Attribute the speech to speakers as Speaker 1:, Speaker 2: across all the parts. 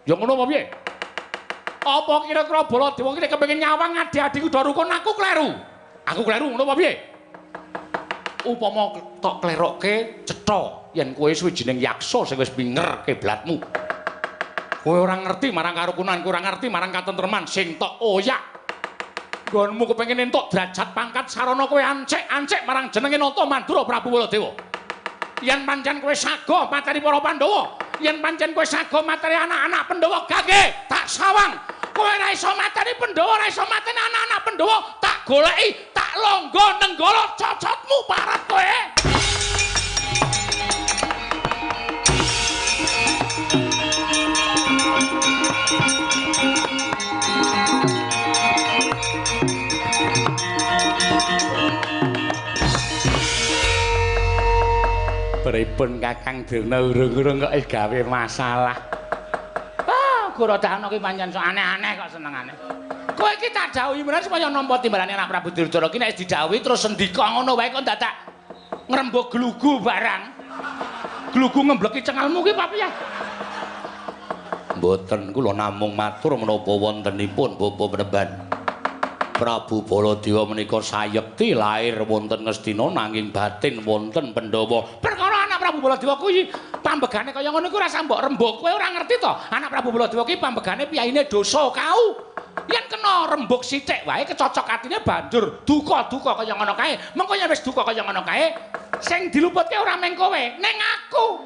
Speaker 1: Ya ngono apa piye? Apa kira-kira Baladewa ki kepengin nyawang adi-adiku do rukun aku kleru. Aku kleru ngono apa piye? Upama tok klerokke cetha yen kowe suwijining yaksa sing wis minger kiblatmu. Kowe ora ngerti marang karukunan, kowe ora ngerti marang katentreman sing tok oyak. Nggonmu kepengin entuk derajat pangkat sarana kowe ancik-ancik marang jenenge Nata Mandura Prabu Baladewa. Yen pancen kowe sago mateni para Pandhawa, yen pancen kowe sago mateni anak-anak Pandhawa gage tak sawang. Kowe ora iso mateni Pandhawa, ora iso mateni anak-anak Pandhawa, tak goleki, tak longgo nenggala cocotmu parat kowe. Pripun Kakang Durna urung-urung kok gawe masalah. Ah, Gorodana ki pancen sok aneh-aneh kok senengane. Kowe iki tak dawuhi menawa supaya nampa timbalane anak Prabu Duryudana ki nek didhawuhi terus sendika ngono wae kok dadak ngrembug glugu barang. Glugu ngembleki cengelmu ki apa piye? Mboten, kula namung matur menapa wontenipun Bapak Penemban. Prabu Baladewa menika sayekti lair wonten Ngastina nanging batin wonten Pandhawa. Perkara anak Prabu Baladewa kuwi pambegane kaya ngono iku ora mbok rembug. Kowe ora ngerti to? Anak Prabu Baladewa kuwi pambegane piyaine dosa kau. Yen kena rembug sithik wae kecocok atine banjur duka-duka kaya ngono kae. Mengko yen wis duka kaya ngono kae, sing diluputke ora mung kowe, ning aku.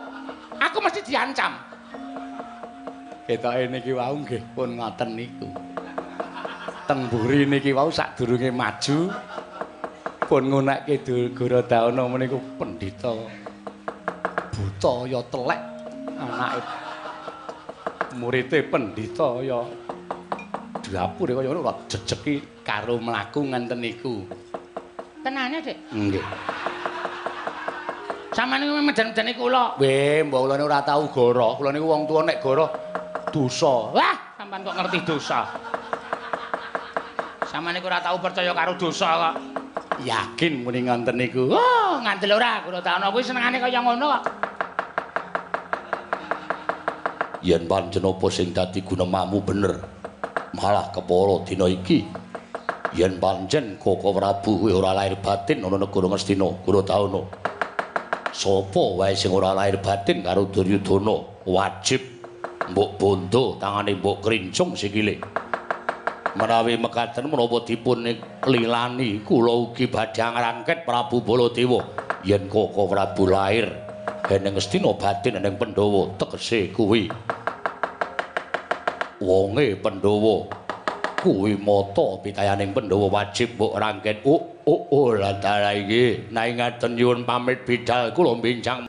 Speaker 1: Aku mesti diancam. Ketoke niki wau nggih pun ngoten niku. Teng mburi niki wau sadurunge maju pun ngunekke Gorodana meniku pendhita buta ya telek anake murite pendhita ya dapure kaya ngono jejeki karo mlaku ngenten niku. Tenane, Dik? Nggih. Sampeyan niku medan-medani kula. Weh, mbok kula niku ora tau goro. Kula niku wong tuwa nek goro dosa. Wah, sampeyan kok ngerti dosa. Sampeyan niku ora tau percaya karo dosa kok. Yakin muni ngoten niku. Oh, ngandel ora Gorodana kuwi senengane kaya ngono kok. Yen pancen apa sing dadi gunemamu bener, malah kepara dina iki. Yen pancen Koko Prabu kuwi ora lahir batin ana negara Ngastina, Gorodana. Sapa wae sing ora lahir batin karo Duryudana wajib mbok bondo tangane mbok krincung sikile. Menawi mekaten menapa dipun lilani kula ugi badhe ngrangket Prabu Baladewa yen Koko Prabu lahir ing Ngastina batin ing Pandhawa tegese kuwi wonge Pandhawa kuwi mata pitayaning Pandhawa wajib mbok rangket. Oh lha iki nek ngaten nyuwun pamit bidal kula bincang.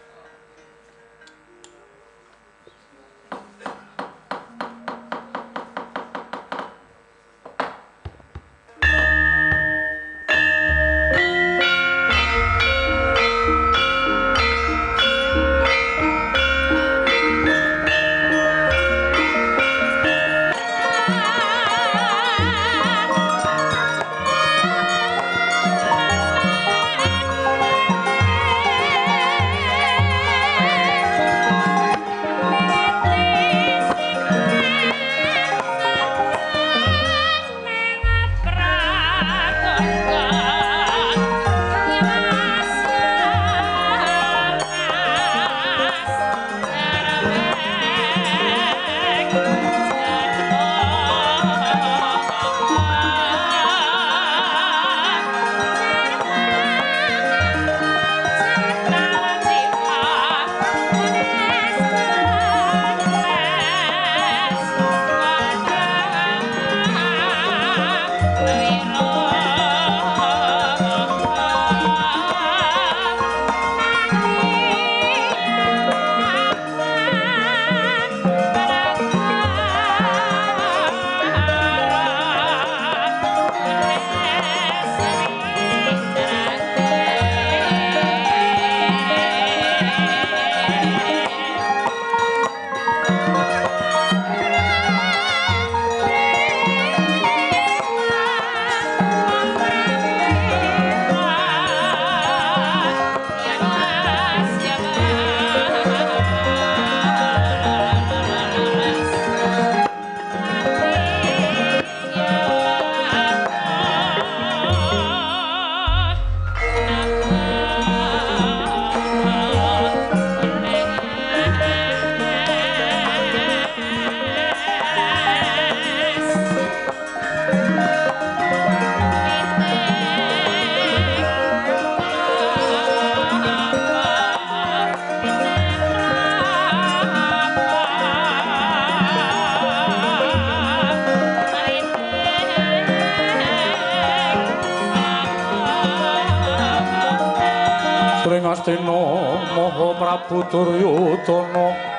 Speaker 1: Astina Maha Prabu Duryudana.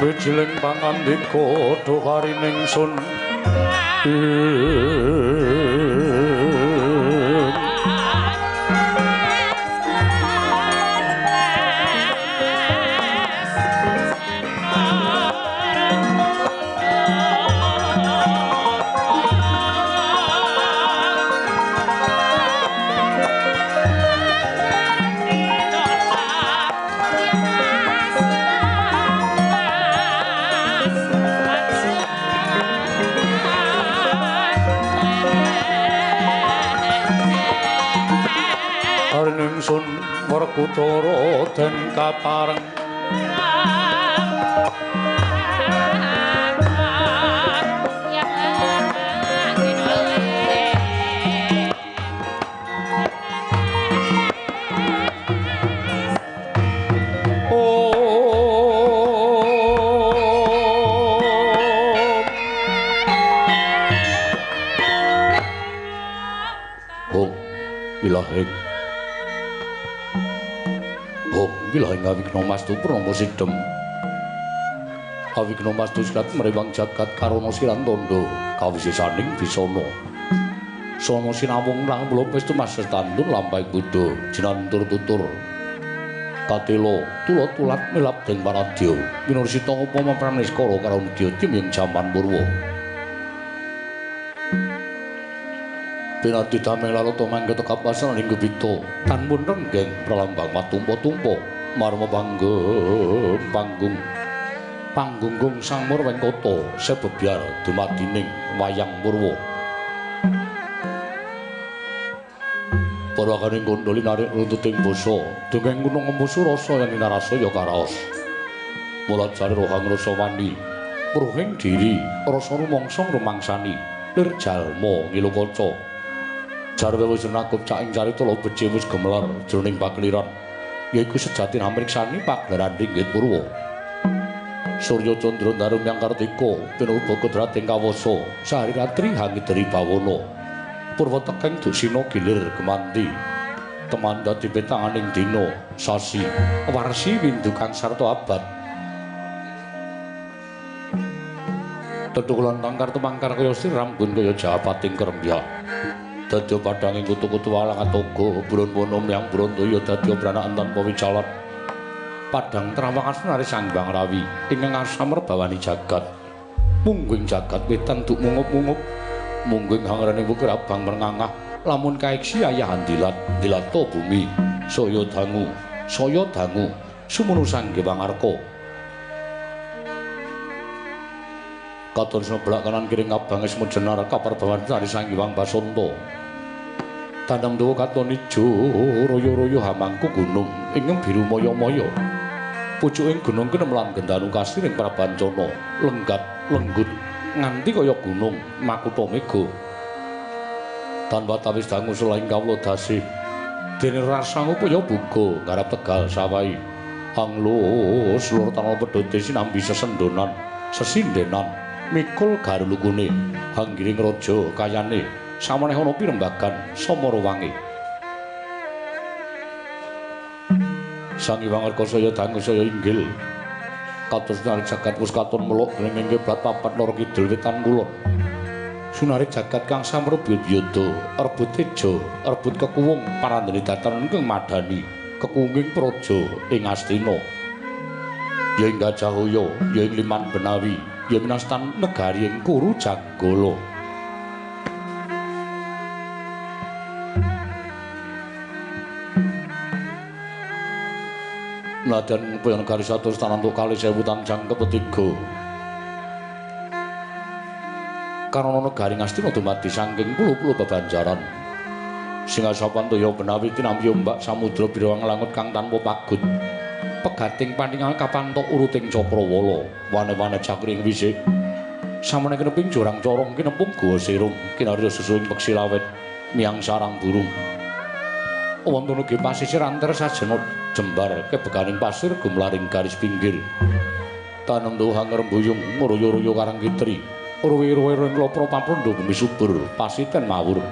Speaker 1: Wijiling pangandika duharining sun. Sun Werkudara den kapareng Om wilahing Wilahing awigna mastu pranama sidhem. Awigna mastu silat mrewang jagat karana siran tandha kawisisaning bisana. Sana sinawung lang mula pestu masestandun lampahing buddha jinantur tutur. Katela tula tulat milap den paradya winursita upama pramniskara karo nedya timyeng jaman purwa. Pinardi dameng lalata mangke tekapasan ing gubita tanmun renggeng pralambang matumpa-tumpa marma panggung panggung panggunggung sang Murwengkata sebebyar dumadining wayang purwa. Parwakaning gondoli narik runtuting basa dongeng gunung ngembusu rasa yen inarasa ya karaos. Mula jare rohang rasa wani ruhing diri rasa rumangsa ngrumangsani lir jalma ngilu kaca. Jarwe wis nakup caking carita lo beci wis gemelar jroning pakeliran yaiku sejati hamriksani pagelaran ringgit purwa. Surya candra darum yang kartika pinurba kodrating kawasa sahari ratri hangideri bawana. Purwa tekeng dusina gilir gemanti teman dadi petanganing dina sasi warsi windu kang sarta abad. Tetukulan tangkar tumangkar kaya sirambun kaya japating kerembyak. Dadi padhanging kutu-kutu walang atoga buron wono mlyang brontoya dadi branakan tanpa wicalan. Padhang trawang asnare Sang Hyang Rawi ingkang asamer bawani jagat. Mungguing jagat wetan duk mungup-mungup. Mungguing hangrene wukir abang merngangah lamun kaeksi ayah andilat dilata bumi saya dangu sumunu Sang Hyang Arka. Katon sebelah kanan kiri ngabang esmu jenar kapar bawan sari Sang Hyang Basanta. Tandang dawa katon ijo royo-royo hamangku gunung ingkang biru maya-maya. Pucuking gunung kenem lan gendanu kasiring prabancana lenggat lenggut nganti kaya gunung makutha mega. Tanpa tawis dangu selaing kawula dasih dene rasang upaya buga garap tegal sawahi. Anglus lur tanah pedhote sinambi sesendonan sesindenan mikul garulukune hanggiring raja kayane samaneh ana pirembagan samara wangi. Sang Hyang Arka saya dangu saya inggil kados narik jagat wis katon meluk dening kiblat papat lor kidul wetan kulon. Sunarik jagat kang samrebut yudha rebut teja rebut kekuwung parandene datan ingkang madani kekuwunging praja ing Astina. Ya ing Gajahaya ya ing Liman Benawi ya minastan negari ing Kuru Jagala. Nadan upaya negari satus tanantuk kali sewu tan jangkep tiga. Karana negari Ngastina dumadi saking pulo-pulo bebanjaran. Singasapan toya benawi tinampi ombak samudra birawang langut kang tanpa pagut. Pegating paningal kapantok uruting cakrawala, wane-wane cakring wisik. Samene kineping jurang corong kinepung guwa sirung, kinarya susuing peksi lawet miyang sarang burung. Wonten ugi pasisir antar sajena jembar kebeganing pasir gumlaring garis pinggir. Tanem tuha ngrembuyung ngruyu-ruyu karang kitri. Ruwi-ruwi ing klopro paprondo bumi subur pasiten mawur.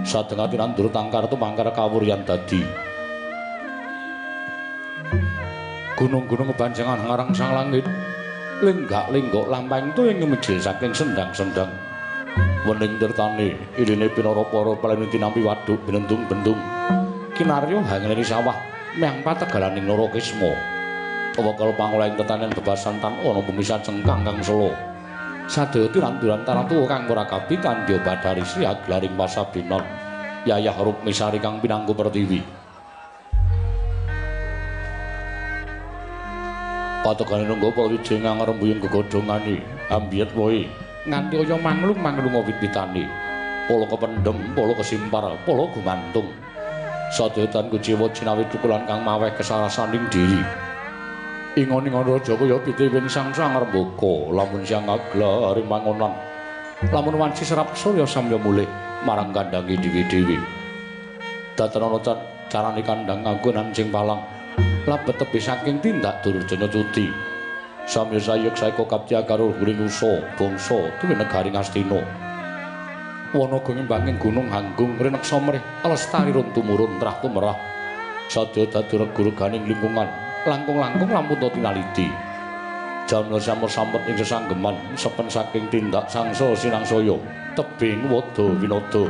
Speaker 1: Sadengati nandur tangkar tumangkar kawuryan dadi. Gunung-gunung kebanjangan ngarang sang langit. Lenggak-lenggok lampahing toya nyumijil saking sendang-sendang. Wening tirtane iline pinara para paleni tinampi waduk binentung-bentung. Kinarya hangeleni sawah miyang pategalaning Narakisma. Wekal pangolahing tetanen bebasan tan ana bumi sacengkang kang sela. Sadaya tinanduran tanah tuwa kang ora kabi tandya badari Sri aglaring pasabinan. Yayah Rukmisari kang pinangku pertiwi. Pategane nunggu para wijing ngrembuyung gegodhongane ambiyet wohe nganti kaya manglung-manglung wit-witane. Pala kependhem, pala kesimpar, pala gumantung. Sadaya tan kuciwa cinawi tukulan kang maweh kesarasaning diri. Ingon-ingon raja kaya pitiwing sang-sang rembaka, lamun siang aglar mangonan. Lamun wanci serap surya samya mulih marang kandange dhewe-dhewe. Datan ana carane kandhang nganggo nancing palang. Labet tebih saking tindak Durjana cuti. Samya sayuk saeka kaptya karo luhuring usa bangsa tuwin negari Ngastina. Wanaga ngembanging gunung hanggung rineksa mrih lestari run tumurun trah tumerah. Sadaya dadi regu-reganing lingkungan langkung-langkung lampun ta tinaliti. Jamna samur-samet ing sesanggeman sepen saking tindak sangsa sinangsaya tebing wada winada.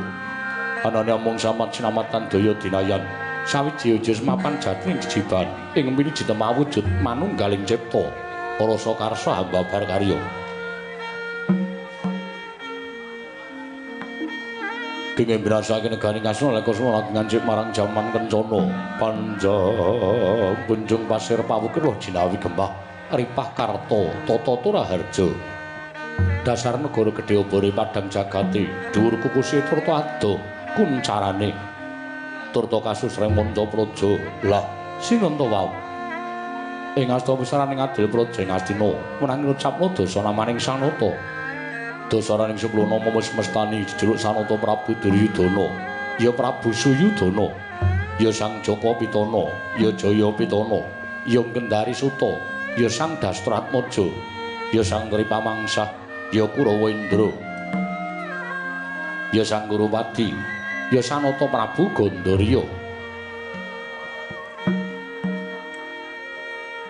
Speaker 1: Anane amung samat sinamatan daya dinayan. Sawiji aja semapan jatining jejiban ing mini jitemawujud manunggaling cipta rasa karsa hambabar karya. Kenging brasake negari Ngastina leka semana ngancik marang jaman kencana panjang punjung pasir pawukir loh jinawi gembah ripah karta tata turaharja. Dasar negara gedhe obore padang jagate dhuwur kukuse turta adoh kuncarane turta kasus remonca praja. Lah sinten to wau? Ing asta pusaraning adil praja ing Astina menangi ngucapna dasa namaning Sanata. Dasaraning sepuluh nama wis mestani jejuluk Sanata Prabu Duryudana, ya Prabu Suyudana, ya Sang Jaka Pitana, ya Jaya Pitana, ya Gendari Suta, ya Sang Dastratmaja, ya Sang Tripamangsah, ya Kurawa Indra, ya Sang Gurupati, ya Sanata Prabu Gandarya.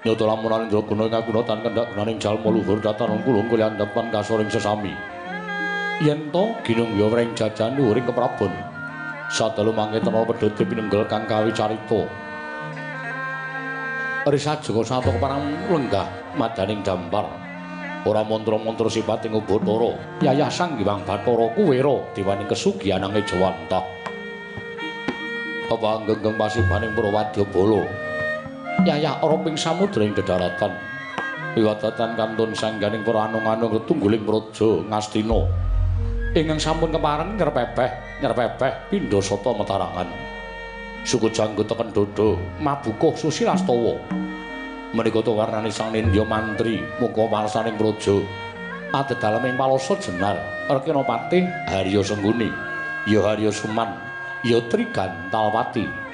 Speaker 1: Nyata lamun alindra guna ing aguna tan kendhak gunaning jalma luhur datan kulung kuliandhapan kasoring sesami. Yen to ginungya wring jajan luhuring keprabon. Sadalu mangke tena pedhote pinenggel kang kawi carita. Risajaka sata keparang lenggah madaning dampar. Ora mantra-mantra sipating Ubathara, yayah Sang Hyang Bathara Kuwera dewaning kesugihanange Jawantah. Pepanggeng pasibaning para wadyabala. Yayah ora ping samudra ing dedaratan. Wiwadatan kantun sangganing para anung-anung tetungguling praja Ngastina. Ingkang sampun kepareng nyerpepeh pindha sata metarangan. Suku janggut teken dada, mabukuh susilastawa. Menika to warnane sang nindya mantri muka warsaning praja. Adedalem ing Palasa Jenar, Rekena Patih Harya Sengguni, ya Harya Suman, ya Trigantalwati.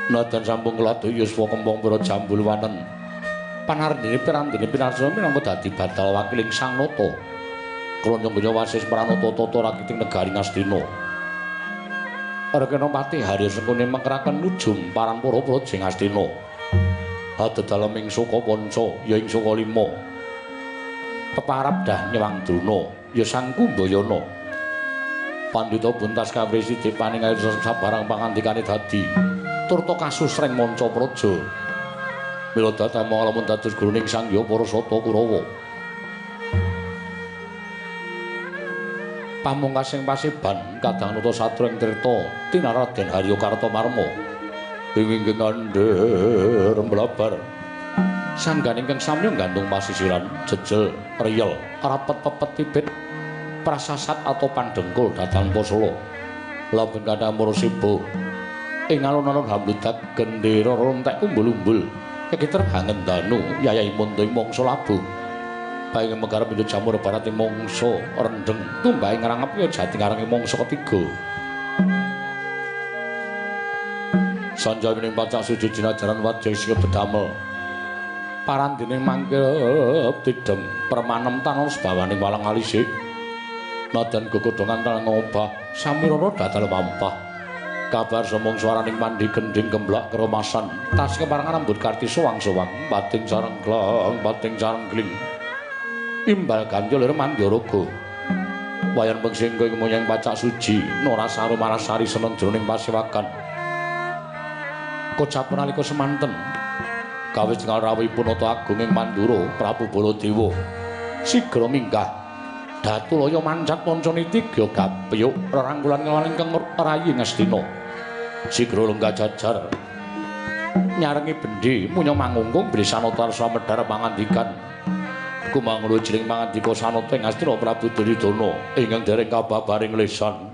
Speaker 1: Nadan sampung kula yuswa kembang para jambul wanen. Panardene pirandene pinarsana minangka dadi badal wakiling Sang Nata. Kronjong genya wasis pranata tata rakiting negari Ngastina. Rekena Patih Harya Sengkuni mengkeraken nujum parang para praja Ngastina. Adedalem ing Suka Panca ya ing Suka Lima. Peparap dah nyewang Drona ya Sang Kumbayana. Pandhita buntas kawrih sithik paning sabarang pangandikane dadi turta kasusreng manca praja. Mila datama lamun dados guruning Sang Hyang para Sata Kurawa. Pamungkasing pasiban kadang nata satra ing tirta tinaraden Harya Kartamarma. Ing ingkang ngandhar mlabar. Sanggan ingkang samya gantung pasisiran jejel riyel rapet pepet pipit prasasat atau pandengkul datang posolo. Laben kadang mursibo ing alun-alun hambludak gendera rontek umbul-umbul kekiter hangen danu yayahi muntu ing mangsa labuh. Bae mekar pintu jamur barat ing mangsa rendheng tumbahe ngrangep ya jati ngarang ing mangsa ketiga. Sanjawining pacak suci jinajaran wadya sing bedamel parandene mangkep tidem permanem tanos bawaning walang alisik nadan gegodhongan tan ngobah samirana dadal mampah kabar semung swaraning mandi gendhing gemblak keromasan tas keparangan rambut karti sowang-sowang pating sareng glong pating sareng gling imbal ganjil lir mandyaraga wayan pengsingga ing moyang pacak suci norasaru marasari seneng jroning pasewakan kocap nalika semanten kawis tingal rawuhipun Nata Agung ing Mandura Prabu Baladewa sigra minggah Datulaya mancat pancaniti gya gapyuk rerangkulan nglawan ingkang rayi Ngastina sigra lenggah jajar nyarengi bendi munya mangungkung bilih Sanata arsa medhar pangandikan kumanglo jring pangandika Sanata ing Ngastina Prabu Duryudana ingkang dereng kababaring lesan.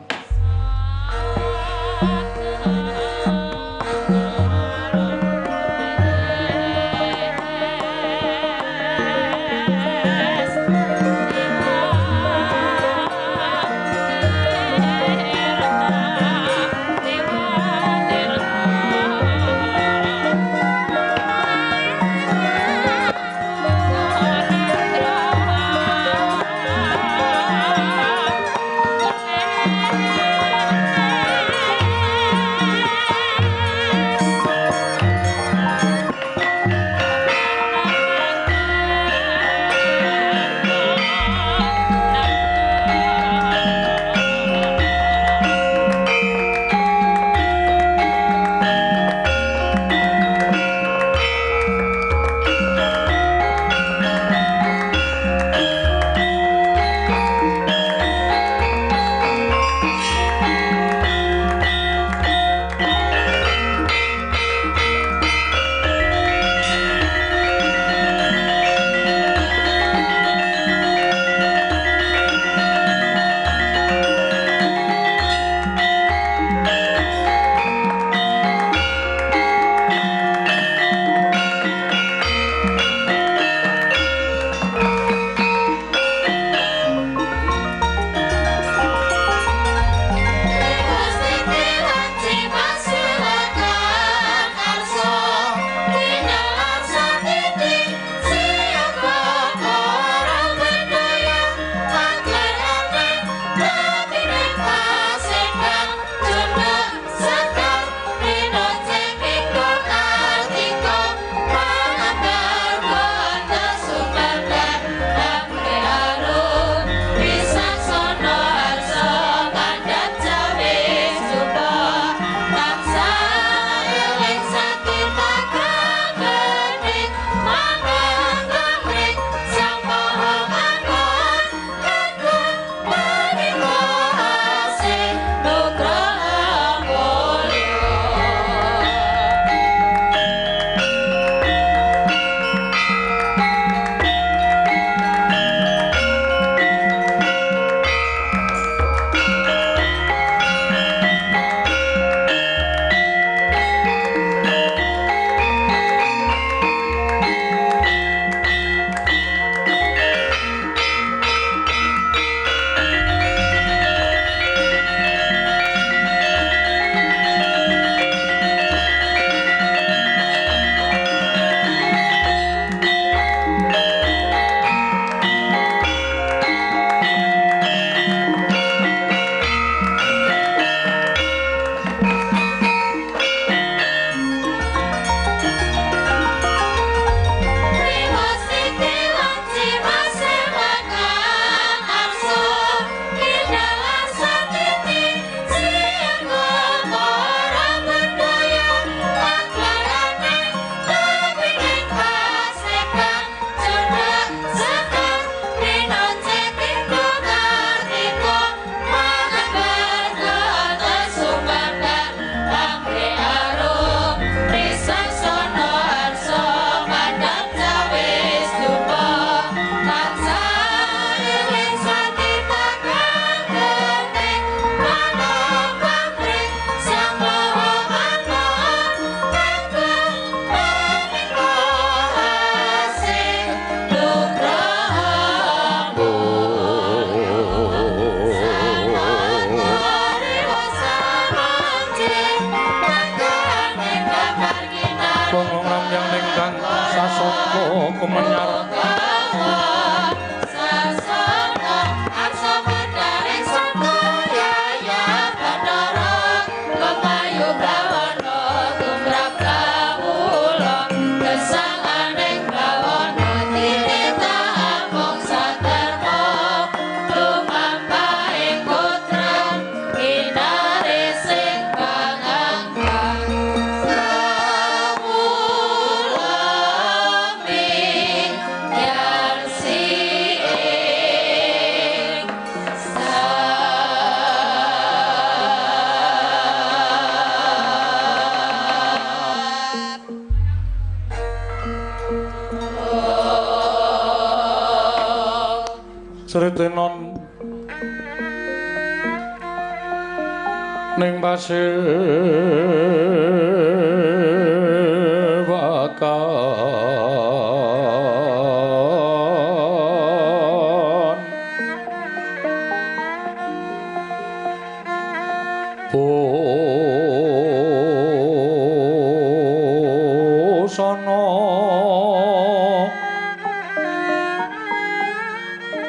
Speaker 2: Dewa. Kumenyar Sritenon ning pasewakan busana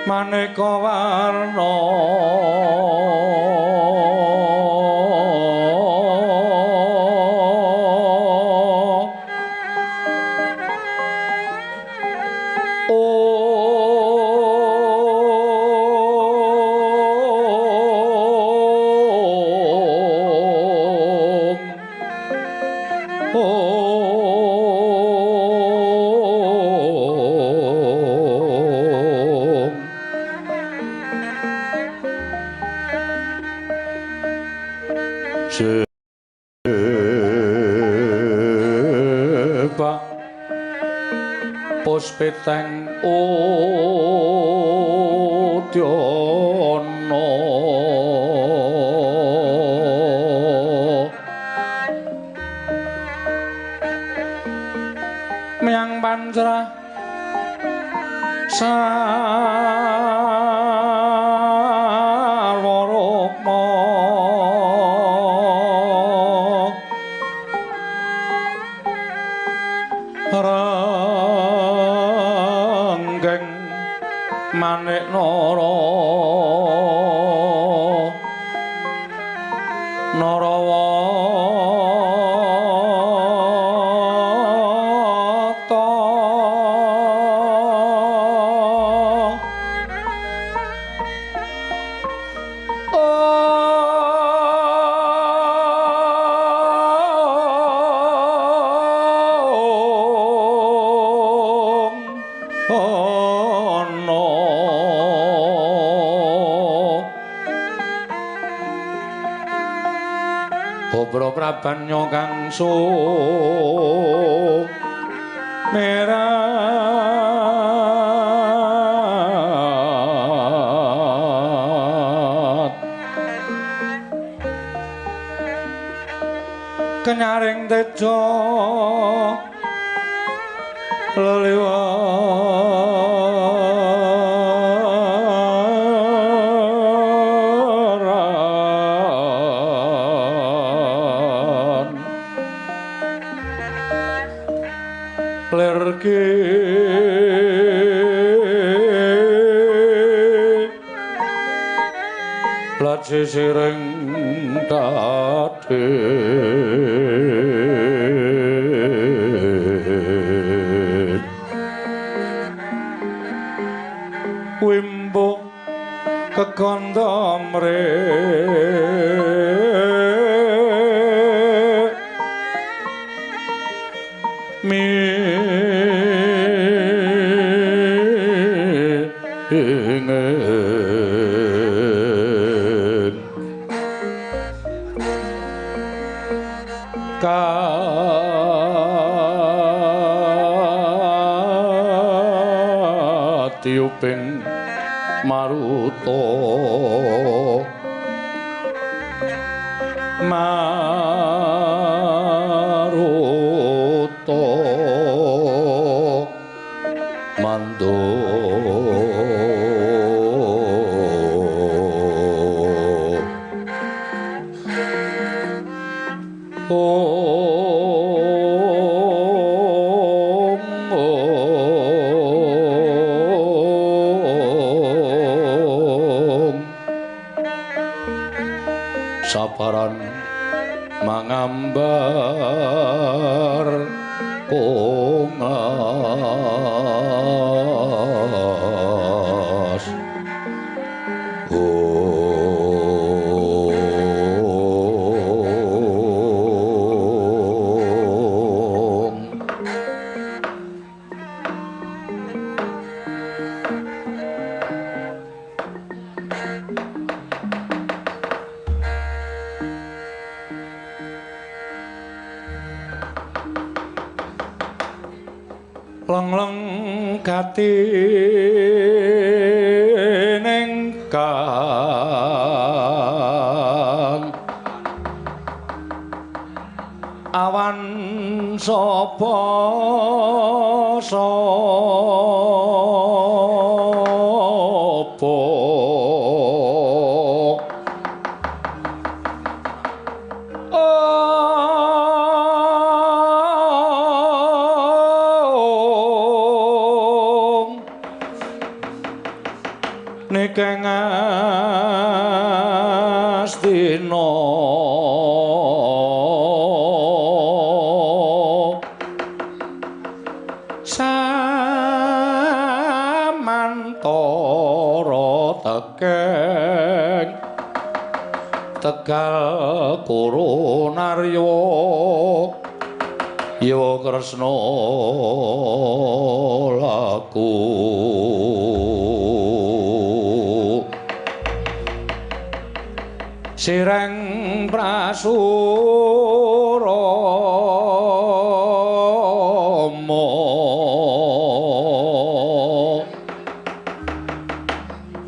Speaker 2: maneka warna Sebab puspiteng udyana miyang pancra sarwa rukma ranggeng manik nara narawata Bobro prabanya kang sumerat kenyaring teja leliwaran lerki laci sireng dadi wimbo kekandha mingin katiuping maruta maruta mando om om. Saparan mangambar kongas. Leng-leng gati ning kang awan sapa sapa Nikeng Astina samantara tekeng Tegal Koronarya Yawa Kresna laku sireng prasurama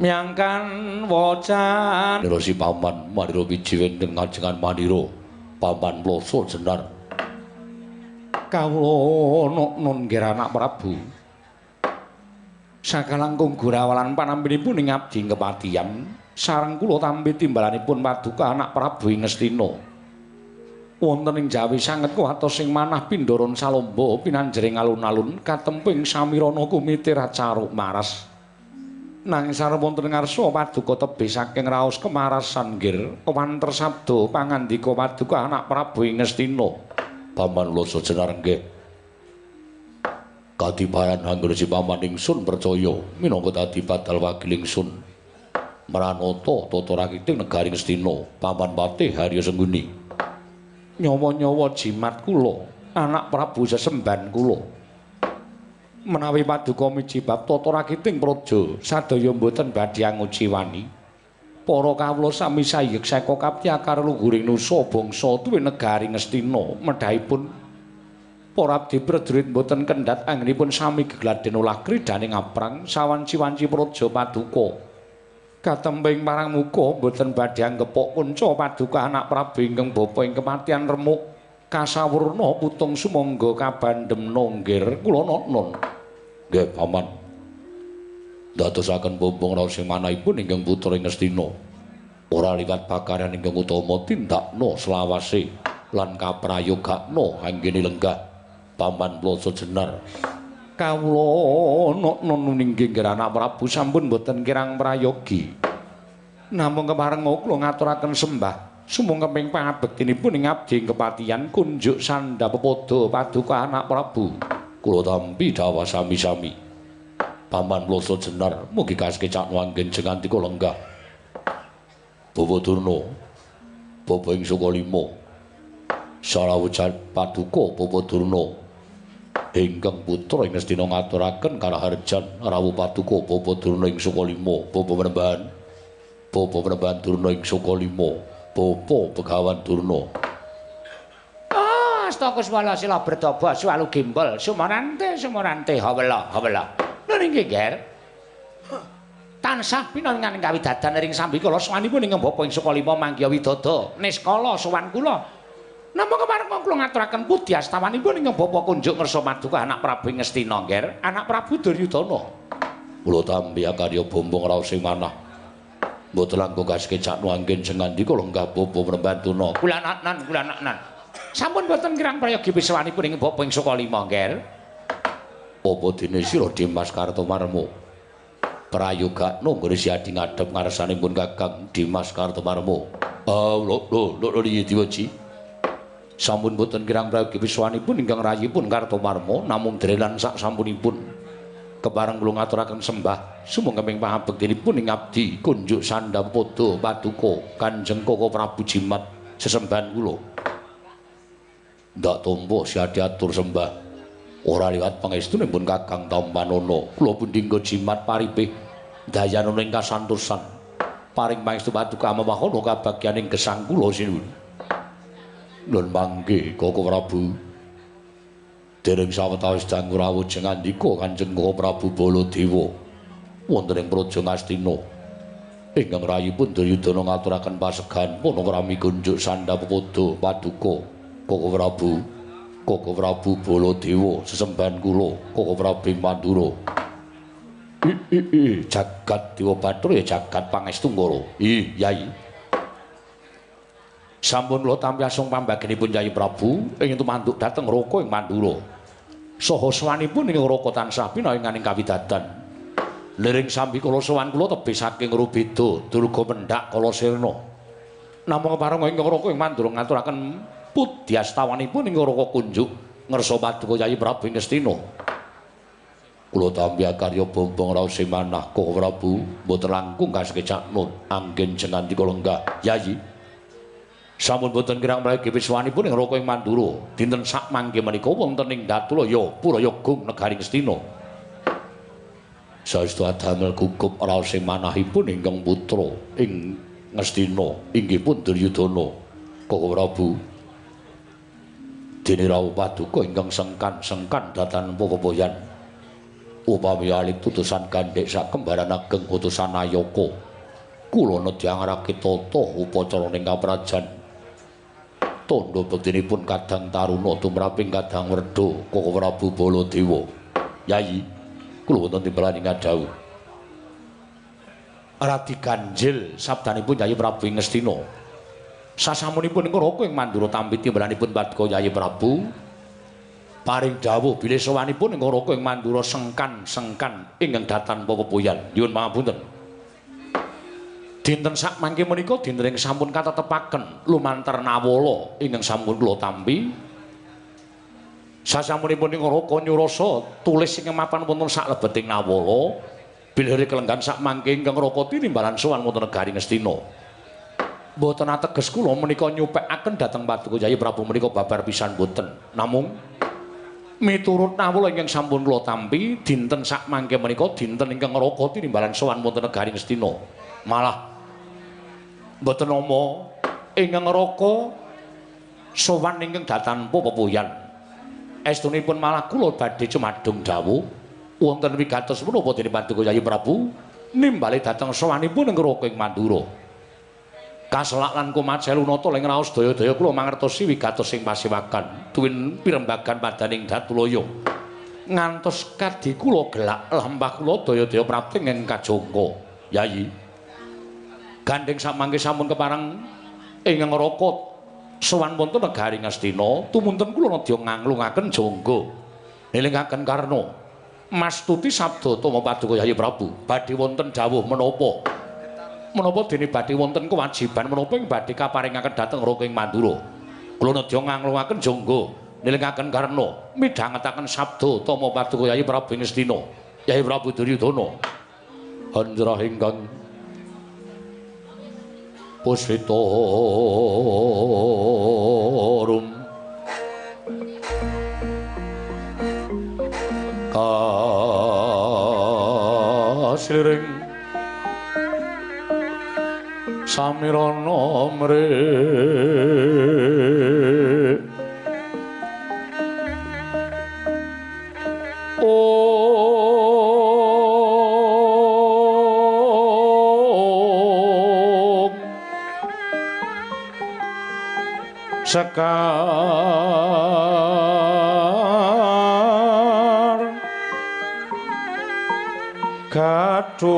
Speaker 2: myangkan wacan
Speaker 1: Nira si paman Mandira wiji wenten ngajengan Mandira paman Ploso Jenar
Speaker 2: kawula nun nggih anak Prabu sakalangkung gurawalan panampinipun ing abdi kepatihan sareng kula tampi timbalanipun paduka anak Prabu ing Ngastina wonten ing Jawi sanget kuwatos sing manah pindharan salomba pinanjering alun-alun katemping samirana kumitir acaruk maras nanging sareng wonten ngarsa paduka tebih saking raos kemarasan nggir kewanter sabda pangandika paduka anak Prabu ing Ngastina.
Speaker 1: Paman Ploso Jenar nggih kadiparan anggone si paman ingsun percaya minangka dadi badal wakil ingsun mranata tata rakiting negari Ngastina paman Patih Harya Sengguni
Speaker 2: nyawa-nyawa jimat kula anak Prabu sesemban kula menawi paduka miji bab tata rakiting praja sadaya mboten badhe anguciwani para kawula sami sayek seka kaptyakar luhuring nusa bangsa tuwin negari Ngastina medhahipun para abdi prajurit mboten kendhat anggenipun sami gegladen olah kridhaning aprang sawanci-wanci praja paduka katemping parang muka mboten badhe anggepok kunca paduka anak Prabu ingkang bapa ing kematian remuk kasawurna putung sumangga kabandemna nggir kula nonton.
Speaker 1: Nggih paman ndadosaken bombong raos sing manahipun ingkang putra ing Ngastina ora liwat pakaryan ingkang utama tindakna selawase lan kaprayogakna anggene lenggah paman Ploso Jenar
Speaker 2: kawula nonton nggih anak Prabu sampun mboten kirang prayogi namung kepareng kula ngaturaken sembah sumangga ping pangabektinipun ing abdi kepatihan kunjuk sandha pepada paduka anak Prabu
Speaker 1: kula tampi dhawah sami-sami paman Ploso Jenar mugi kasekecakno anggen jengandika lenggah Bawa Durna bapa ing Sukalima sarawujan paduka Bawa Durna ingkang putra ing Ngastina ngaturaken karaharjan rawuh paduka Bawa Durna ing Sukalima bapa Panembahan Durna ing Sukalima bapa Begawan Durna.
Speaker 2: Asta kuswala sila berdaba suwalu gembol sumarante sumarante hawela hawela. Lho nggih Ger. Tansah pinangan kawidadan ring sambikala sowanipun ing bapa ing Sukalima manggiha widada niskala sowan kula. Namung kepareng kula ngaturaken puji astawanipun ing bapa kunjuk ngersa paduka anak Prabu ing Ngastina Ger, anak Prabu Duryudana.
Speaker 1: Kula tampi akarya bombong raos sing manah. Mboten langkung kasekecakno anggen sengandika lenggah bapa Panembahan Durna.
Speaker 2: Kula naknan, kula naknan. Sampun boten kirang prayogi pisawanipun ing bapa ing Sukalima Ger.
Speaker 1: Apa dene sira Dimas Kartomarmo? Prayogakno nggone Siadi ngadhep ngarsanipun Kakang Dimas Kartomarmo. Lho lho lho Diwaji. Sampun boten kirang prayogi wiswanipun ingkang rayipun Kartomarmo namung drelan sak sampunipun. Kepareng kula ngaturaken sembah sumangga pangabektinipun ing abdi kunjuk sandhang padha paduka Kanjeng Koko Prabu Jimat sesembahan kula. Ndak tampa Siadi atur sembah. Ora liwat pangestunipun Kakang Tampanana. Kula pundi nggo jimat paripih dayanana ing kasantosan. Paring pangestu paduka amawahana kabagyaning gesang kula sinuwun. Nuwun mangke Koko Prabu. Dereng sawetawis dangu rawuh jengandika Kanjeng Koko Prabu Baladewa wonten ing Praja Ngastina. Ingkang rayipun Duryudana ngaturaken pasegan panakrami kunjuk sandhap padha paduka Koko Prabu. Koko Prabu Baladewa sesembahan kula Koko Prabu Mandura. I jagat Dewa Bathara ya jagat pangestu ngara. Ih Yai. Sampun kula tampi asung pambagenipun Yai Prabu ing tumanduk dhateng Raka ing Mandura. Saha sowanipun ing Raka tansah pinaringaning kawidadan. Liring sambi kula sowan kula tebih saking Rubeda Durga mendhak Kalasirna. Namung kepareng ing Raka ing Mandura ngaturaken pudyastawanipun ing Raka kunjuk ngersa paduka Yai Prabu ing Ngastina. Kula tampi akarya bombong raos manah Koko Prabu mboten langkung kasekecaknun anggen jengandika lenggah Yai. Sampun boten kirang prayogi wiswanipun ing Raka ing Mandura dinten sak mangke menika wonten ing Datulaya Purayagung negari Ngastina. Saestu adamel gugup raos manahipun ingkang putra ing Ngastina inggih pun Duryudana. Koko Prabu dene rawuh paduka ingkang sengkan-sengkan datan pepoyan upami alit utusan gandhek sak kembaran ageng utusan Ayaka kula nedya ngraki tata upacara ning kaprajan tandha bektinipun kadang taruna tumraping kadang werda Koko Prabu Baladewa. Yai kula wonten timbalan ing dawuh radi ganjil sabdanipun Yai Prabu ing Ngastina. Sasampunipun ing Raka ing Mandura tampi timbalanipun paduka Yai Prabu paring dawuh bilih sowanipun ing Raka ing Mandura sengkan-sengkan ingkang datan pepepoyan. Nyuwun pangapunten. Dinten sak mangke menika dinten ing sampun katetepaken lumantar nawala ingkang sampun kula tampi. Sasampunipun ing Raka nyurasa tulis ing mapan wonten saklebeting nawala bilih kelenggan sak mangke ingkang Raka tinimbalan sowan wonten negari Ngastina. Mboten ateges kula menika nyupekaken dhateng paduka Yai Prabu menika babar pisan mboten. Namung miturut nawala ingkang sampun kula tampi dinten sak mangke menika dinten ingkang Raka tinimbalan sowan wonten negari Ngastina. Malah mboten nama ingkang Raka sowan ingkang datan pepoyan. Estunipun malah kula badhe cumadung dawuh wonten wigatos menapa dene paduka Yai Prabu nimbali dhateng sowanipun ing Raka ing Mandura. Kaselak lan kumacelunata ing raos daya-daya kula mangertosi wigatos ing pasiwakan tuwin pirembagan padaning Datulaya. Ngantos kadi kula gelak lampah kula daya-daya prapting ing kajangka. Yayi. Gandheng samangke sampun kepareng ing Raka sowan wonten negari Ngastina, tumunten kula nedya nganglungaken jangga. Nelingaken karna mastuti sabda tama paduka Yayi Prabu badhe wonten dawuh menapa? Menapa dene badhe wonten kewajiban menapa ing badhe kaparingaken dhateng Raka ing Mandura. Kula nedya nganglungaken jangga nilingaken karna midhangetaken sabda tama paduka Yayi Prabu Ngastina, Yayi Prabu Duryudana. Hanjrah ingkang puspita rum kasliring samirana mre om sekar gadhung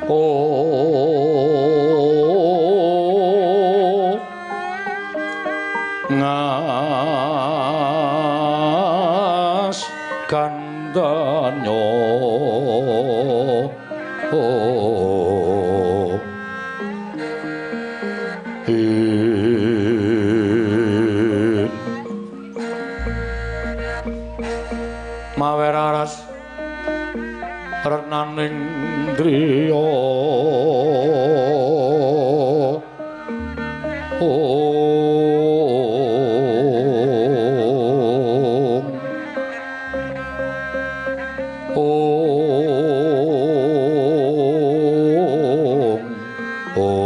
Speaker 1: oh
Speaker 2: Mawe raras renaning driya Om Om Om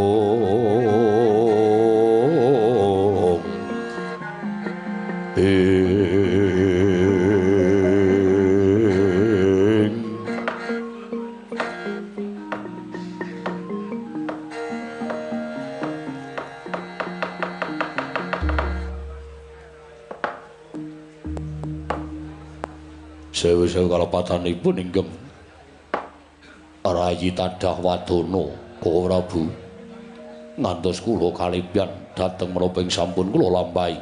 Speaker 1: Sewu-sewu kalepatanipun ingkang rayi tadah wadana Koko Prabu ngantos kula kalipyan dhateng menapa ing sampun kula lampahi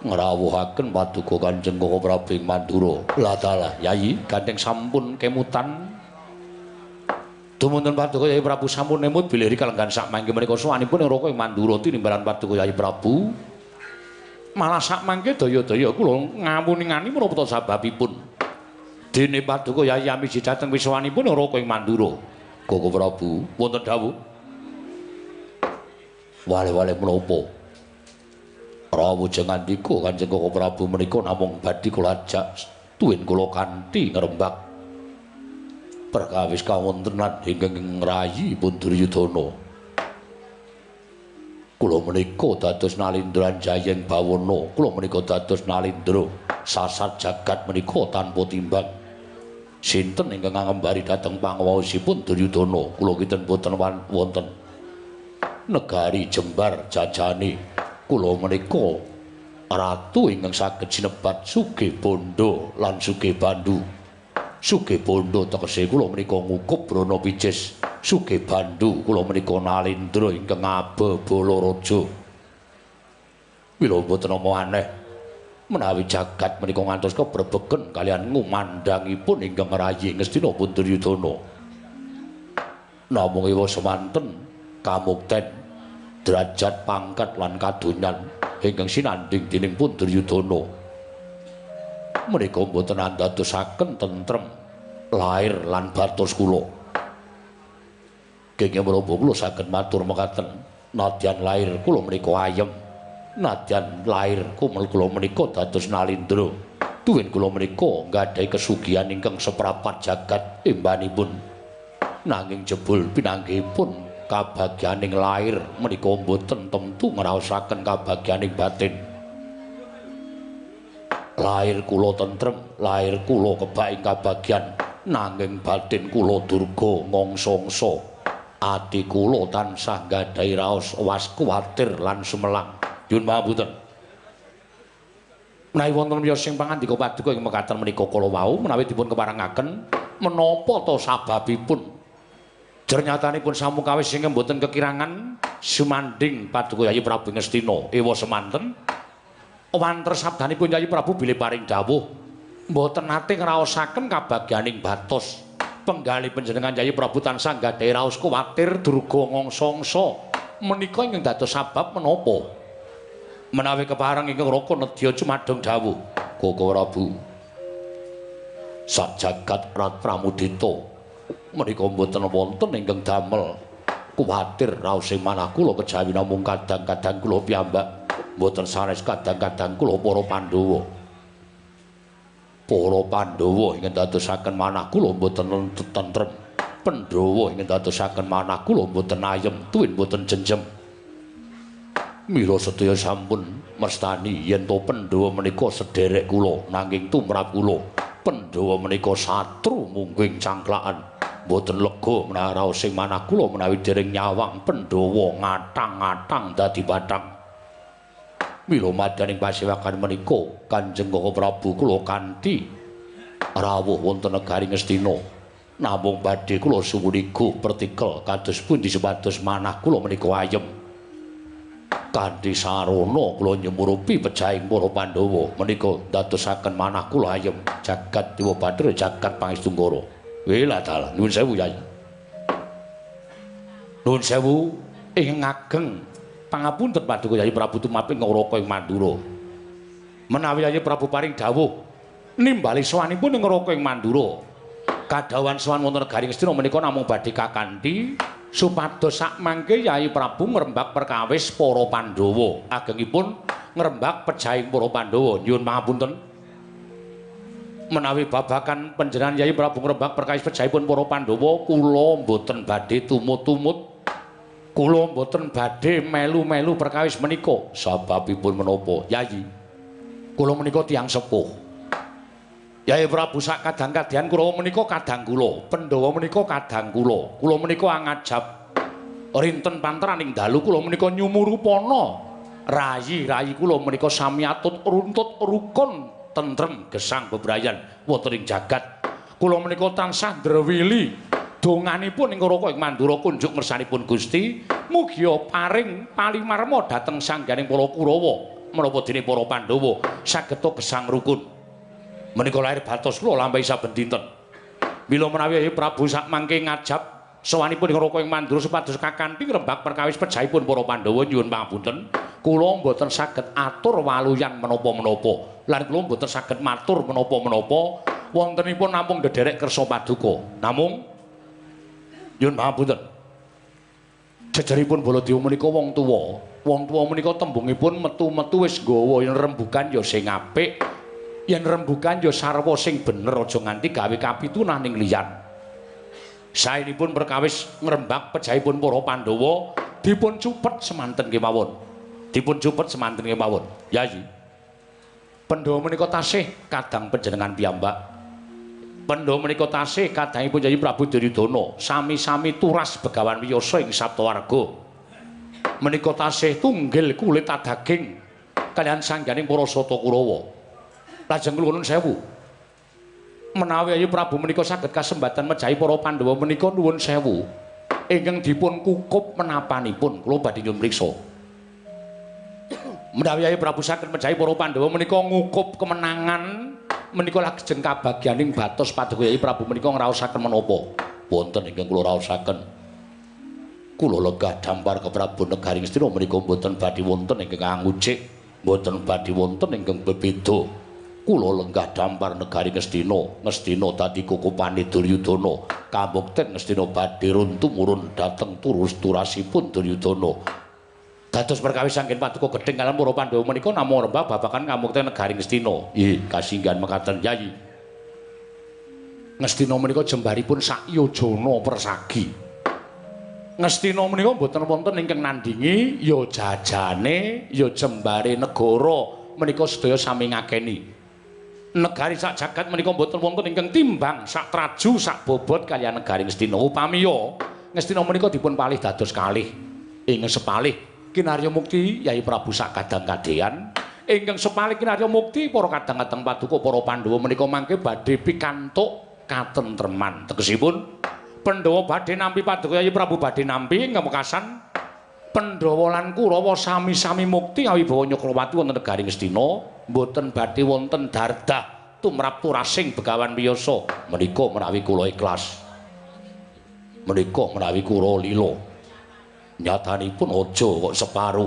Speaker 1: ngrawuhaken paduka Kanjeng Koko Prabu ing Mandura. Lah dalah Yayi gandeng sampun kemutan dumunten paduka Yayi Prabu sampun emut bilih kalenggan sak mangke menika sowanipun ing Raka ing Mandura tinimbalan paduka Yayi Prabu. Malah sak mangke daya-daya kula ngawuningani menapa ta sababipun dene paduka Yayi Amiji dhateng wiswanipun Raka ing Mandura. Koko Prabu wonten dawuh wale-wale menapa rawuh jengandika Kanjeng Koko Prabu menika namung badhe kula ajak tuwin kula kanthi ngrembak perkawis kawontenan ingkang ngrayi pun Duryudana. Kula menika dados Nalindra Anjayeng Bawana, kula menika dados Nalindra sasat jagat menika tanpa timbang. Sinten ingkang ngambari dhateng panguwaosipun Duryudana, kula kinten boten wonten negari jembar jajane. Kula menika ratu ingkang saged sinebat sugih bondo lan sugih bandu. Sugih bondo tegese kula menika ngukup brana picis. Sugih bandu kula menika Nalindra ingkang ngabebala raja. Mila mboten ana aneh menawi jagat menika ngantos kebrebegen kaliyan ngumandhangipun ingkang ngrayi Ngastina pun Duryudana. Namung ewa semanten kamukten derajat pangkat lan kadonyan ingkang sinandhing dening pun Duryudana menika mboten andadosaken tentrem lair lan batos kula. Kenging menapa kula saged matur mekaten, nadyan lair kula menika ayem, nadyan lair kula menika dados Nalindra, tuwin kula menika nggadahi kesugihan ingkang seprapat jagat embanipun. Nanging jebul pinanggihipun kabagyaning lair menika mboten temtu ngraosaken kabagyaning batin. Lair kula tentrem, lair kula kebak ing kabagyan, nanging batin kula durga ngongso-ongso. Ati kula tansah nggadahi raos was kuwatir lan sumelang. Nyuwun pangapunten. Menawi wonten miyos sing pangandika paduka ing mekaten menika kala wau menawi dipun keparengaken menapa ta sababipun jernyatanipun samukawis ingkang boten kekirangan sumandhing paduka Yayi Prabu Ngastina ewa semanten wanter sabdanipun Yayi Prabu bilih paring dawuh mboten nate ngraosaken kabagyaning batos. Penggalih panjenengan Yayi Prabu tansah nggadahi raos kuwatir durga ngongso-ongso menika ingkang dados sabab menapa? Menawi kepareng ingkang Raka nedya cumadong dawuh Koko Prabu sak jagat rat pramudita menika mboten wonten ingkang damel kuwatir raose manah kula kejawi namung kadang-kadang kula piyambak mboten sanes kadang-kadang kula para Pandhawa. Para Pandhawa ingkang dadosaken manah kula mboten tentrem. Pandhawa ingkang dadosaken manah kula mboten ayem tuwin mboten jenjem. Mila sedaya sampun mestani yen to Pandhawa menika sederek kula nanging tumrap kula Pandhawa menika satru mungguing cangklakan. Mboten lega menawi raosing manah kula menawi dereng nyawang Pandhawa ngathang-ngathang dadi bathang. Mila madyaning pasewakan menika Kanjeng Koko Prabu kula kanthi rawuh wonten negari Ngastina namung badhe kula suwuniga pertikel kados pundi supados manah kula menika ayem. Kanthi sarana kula nyemurupi pejahing para Pandhawa menika ndadosaken manah kula ayem. Jagat Dewa Bathara jagat Pangestu Nggara. Wela dalah nuwun sewu Yai. Nuwun sewu ing ngageng pangapunten paduka Yai Prabu tumaping Ngraka ing Mandura. Menawi Yai Prabu paring dawuh nimbali sowanipun ing Ngraka ing Mandura. Kadhawuhan sowan wonten negari Ngastina menika namung badhe kakanthi supados sakmangke Yai Prabu ngrembak perkawis para Pandhawa. Agengipun ngrembak pejahing para Pandhawa. Nyuwun pangapunten. Menawi babakan panjenengan Yai Prabu ngrembak perkawis pejahipun para Pandhawa, kula mboten badhe tumut-tumut. Kula mboten badhe melu-melu perkawis menika. Sababipun menapa, Yai? Kula menika tiyang sepuh. Yai Prabu sak kadang-kadang Kurawa menika kadang kula, Pandhawa menika kadang kula. Kula menika angajab rinten panteraning dalu kula menika nyumurupana. Rayi-rayi kula menika sami atut runtut rukun tentrem gesang bebrayan wonten ing jagat. Kula menika tansah ndrewili donganipun ing Ngraka ing Mandura kunjuk ngersanipun Gusti, mugia paring palimarma dhateng sangganing para Kurawa menapa dene para Pandhawa sageta gesang rukun. Menika lahir batos kula lampahi saben dinten. Mila menawi Yai Prabu sakmangke ngajab sowanipun ing Ngraka ing Mandura supados kakanthi ngrembak perkawis pejahipun para Pandhawa, nyuwun pangapunten, kula mboten saged atur waluyan menapa-menapa lan kula mboten saged matur menapa-menapa, wontenipun namung ndederek kersa paduka. Namung nyuwun pangapunten, jejeripun Baladewa menika wong tuwa. Wong tuwa menika tembungipun metu-metu wis nggawa yen rembugan ya sing apik, yen rembugan ya sarwa sing bener, aja nganti gawe kapitunan ning liyan. Saenipun perkawis ngrembak pejahipun para Pandhawa dipun cupet semanten kemawon. Dipun cupet semanten kemawon. Yai, Pandhawa menika tasih kadang panjenengan piyambak. Pandhawa menika tasih kadangipun Yai Prabu Duryudana, sami-sami turas Begawan Wiyasa ing Saptawarga. Menika tasih tunggil kulit daging kaliyan sangganing para Sata Kurawa. Lajeng kula nuwun sewu, menawi Yai Prabu menika saged kasembatan mejahi para Pandhawa menika nuwun sewu ingkang dipun kukup menapanipun, kula badhe nyuwun priksa. Menawi Yai Prabu saged mejahi para Pandhawa menika ngukup kemenangan menika lajeng kabagyaning batos paduka Yai Prabu menika ngraosaken menapa? Wonten ingkang kula raosaken. Kula legah dampar ke Prabu negari Ngastina menika mboten badhe wonten ingkang angucik, mboten badhe wonten ingkang bebeda. Kula lenggah dampar negari Ngastina, Ngastina dadi kukupane Duryudana. Kabukten Ngastina badhe runtumurun dhateng turus turasipun Duryudana. Dados perkawis anggen paduka gedheng kaliyan para Pandhawa menika namung rembag babagan kamukten negari Ngastina. Nggih, kasinggihan mekaten Yai. Ngastina menika jembaripun sak yojana persagi. Ngastina menika mboten wonten ingkang nandingi, ya jajane, ya jembare negara menika sedaya sami ngakeni. Negari sak jagat menika mboten wonten ingkang timbang sak traju sak bobot kaliyan negari Ngastina. Upami ya Ngastina menika dipun palih dados kalih ing sepalih kinarya mukti Yai Prabu sak kadang-kadean, ingkang sepalih kinarya mukti para kadang-kadang paduka para Pandhawa menika mangke badhe pikantuk katentreman. Tegesipun Pandhawa badhe nampi paduka Yai Prabu badhe nampi ngemekasan Pandhawa lan Kurawa sami-sami mukti awibawa Nyakrawati wonten negari Ngastina, mboten badhe wonten dardah tumrap turasing Begawan Wiyasa. Menika menawi kula ikhlas, menika menawi kula lila. Nyatanipun aja kok separuh,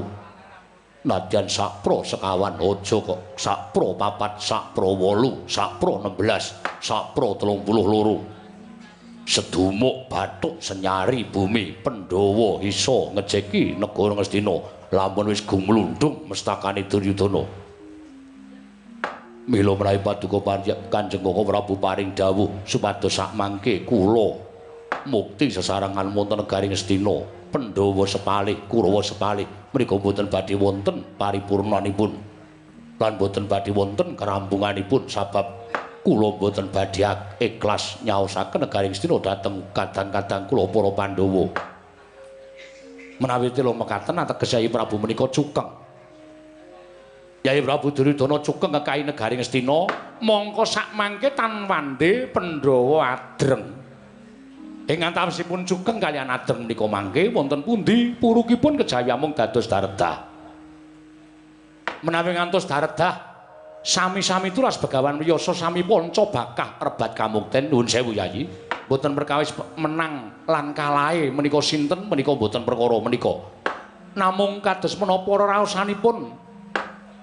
Speaker 1: nadyan sakpro sekawan aja kok sakpro papat, sakpro 8, sakpro 16, sakpro 32. Sedumuk bathuk senyari bumi Pandhawa isa ngejeki negara Ngastina lamun wis gumlundung mestakane Duryudana. Mila menawi paduka Kanjeng Koko Prabu paring dawuh supados sakmangke kula mukti sesarengan wonten negari Ngastina, Pandhawa sepalih, Kurawa sepalih menika mboten badhe wonten paripurnanipun lan mboten badhe wonten kerampunganipun, sabab kula mboten badhe ikhlas nyaosaken negari Ngastina dhateng kadang-kadang kula para Pandhawa. Menawi tela mekaten ateges Yai Prabu menika cukeng. Yai Prabu Duryudana cukeng ngekahi negari Ngastina, mongko sakmangke tan wande Pandhawa adreng. Ing antawisipun cukeng kaliyan adreng menika mangke wonten pundi purukipun kejawi amung dados daredah. Menawi ngantos daredah sami-sami turas Begawan Wiyasa sami panca bakah rebat kamukten. Nuwun sewu Yai.
Speaker 2: Mboten perkawis menang lan kalahe menika sinten menika mboten perkara menika. Namung kados menapa raosanipun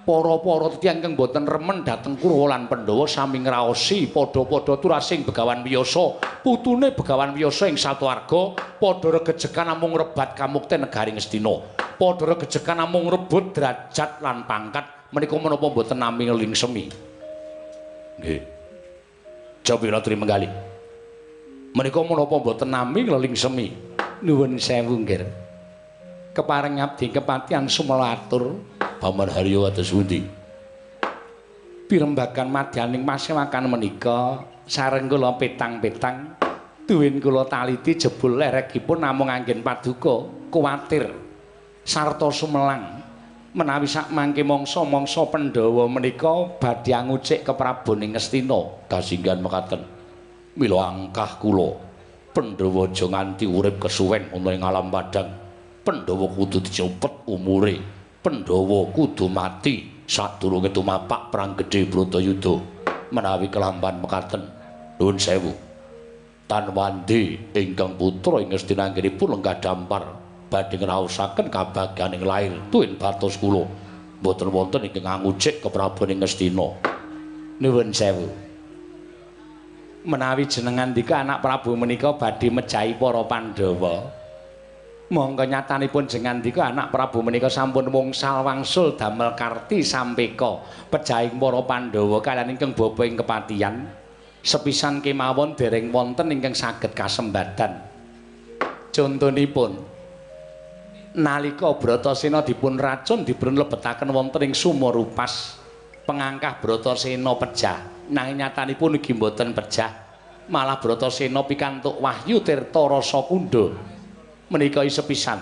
Speaker 2: para-para tiyang ingkang mboten remen dhateng Kurawa lan Pandhawa sami ngraosi padha-padha turasing Begawan Wiyasa, putune Begawan Wiyasa ing satuwarga padha regejegan namung rebat kamukten negari Ngastina. Padha regejegan namung rebut derajat lan pangkat menika menapa mboten nami nglingsemi. Nggih. Jawi Ratri Menggali. Menika menapa mboten nami nglingsemi. Nuwun sewu nggih. Kepareng abdi kepatihan sumelatur
Speaker 1: Paman Haryo atas pundi?
Speaker 2: Pirembagan madyaning pasewakan menika sareng kula petang-petang duwin kula taliti jebul lerekipun namung anggen paduka kuwatir sarta sumelang menawi sakmangke mangsa-mangsa Pandhawa menika badhe angucik keprabon ing Ngastina.
Speaker 1: Kasinggihan mekaten. Mila angkah kula Pandhawa aja nganti urip kesuwen ana ing alam padang. Pandhawa kudu dicepet umure. Pandhawa kudu mati sadurunge tumapak perang gedhe Bratayuda. Menawi kelampan mekaten, nuwun sewu. Tan wandi ingkang putra ing Ngastina anggenipun lenggah dampar badhe ngraosaken kabagyaning lair tuwin batos kula. Mboten wonten ingkang angucik keprabon ing Ngastina.
Speaker 2: Nuwun sewu. Menawi jenengan ndika anak Prabu menika badhe mejahi para Pandhawa. Monggo nyatanipun jenengan ndika anak Prabu menika sampun wungsal wangsul damel karti sampeka pejahing para Pandhawa kaliyan ingkang bapa ing kepatihan. Sepisan kemawon dereng wonten ingkang saged kasembadan. Contonipun nalika Bratasena dipun racun dipun lebetaken wonten ing sumur upas, pengangkah Bratasena pejah. Nanging nyatanipun ugi mboten pejah, malah Bratasena pikantuk wahyu tirta rasa kundha. Menika sepisan.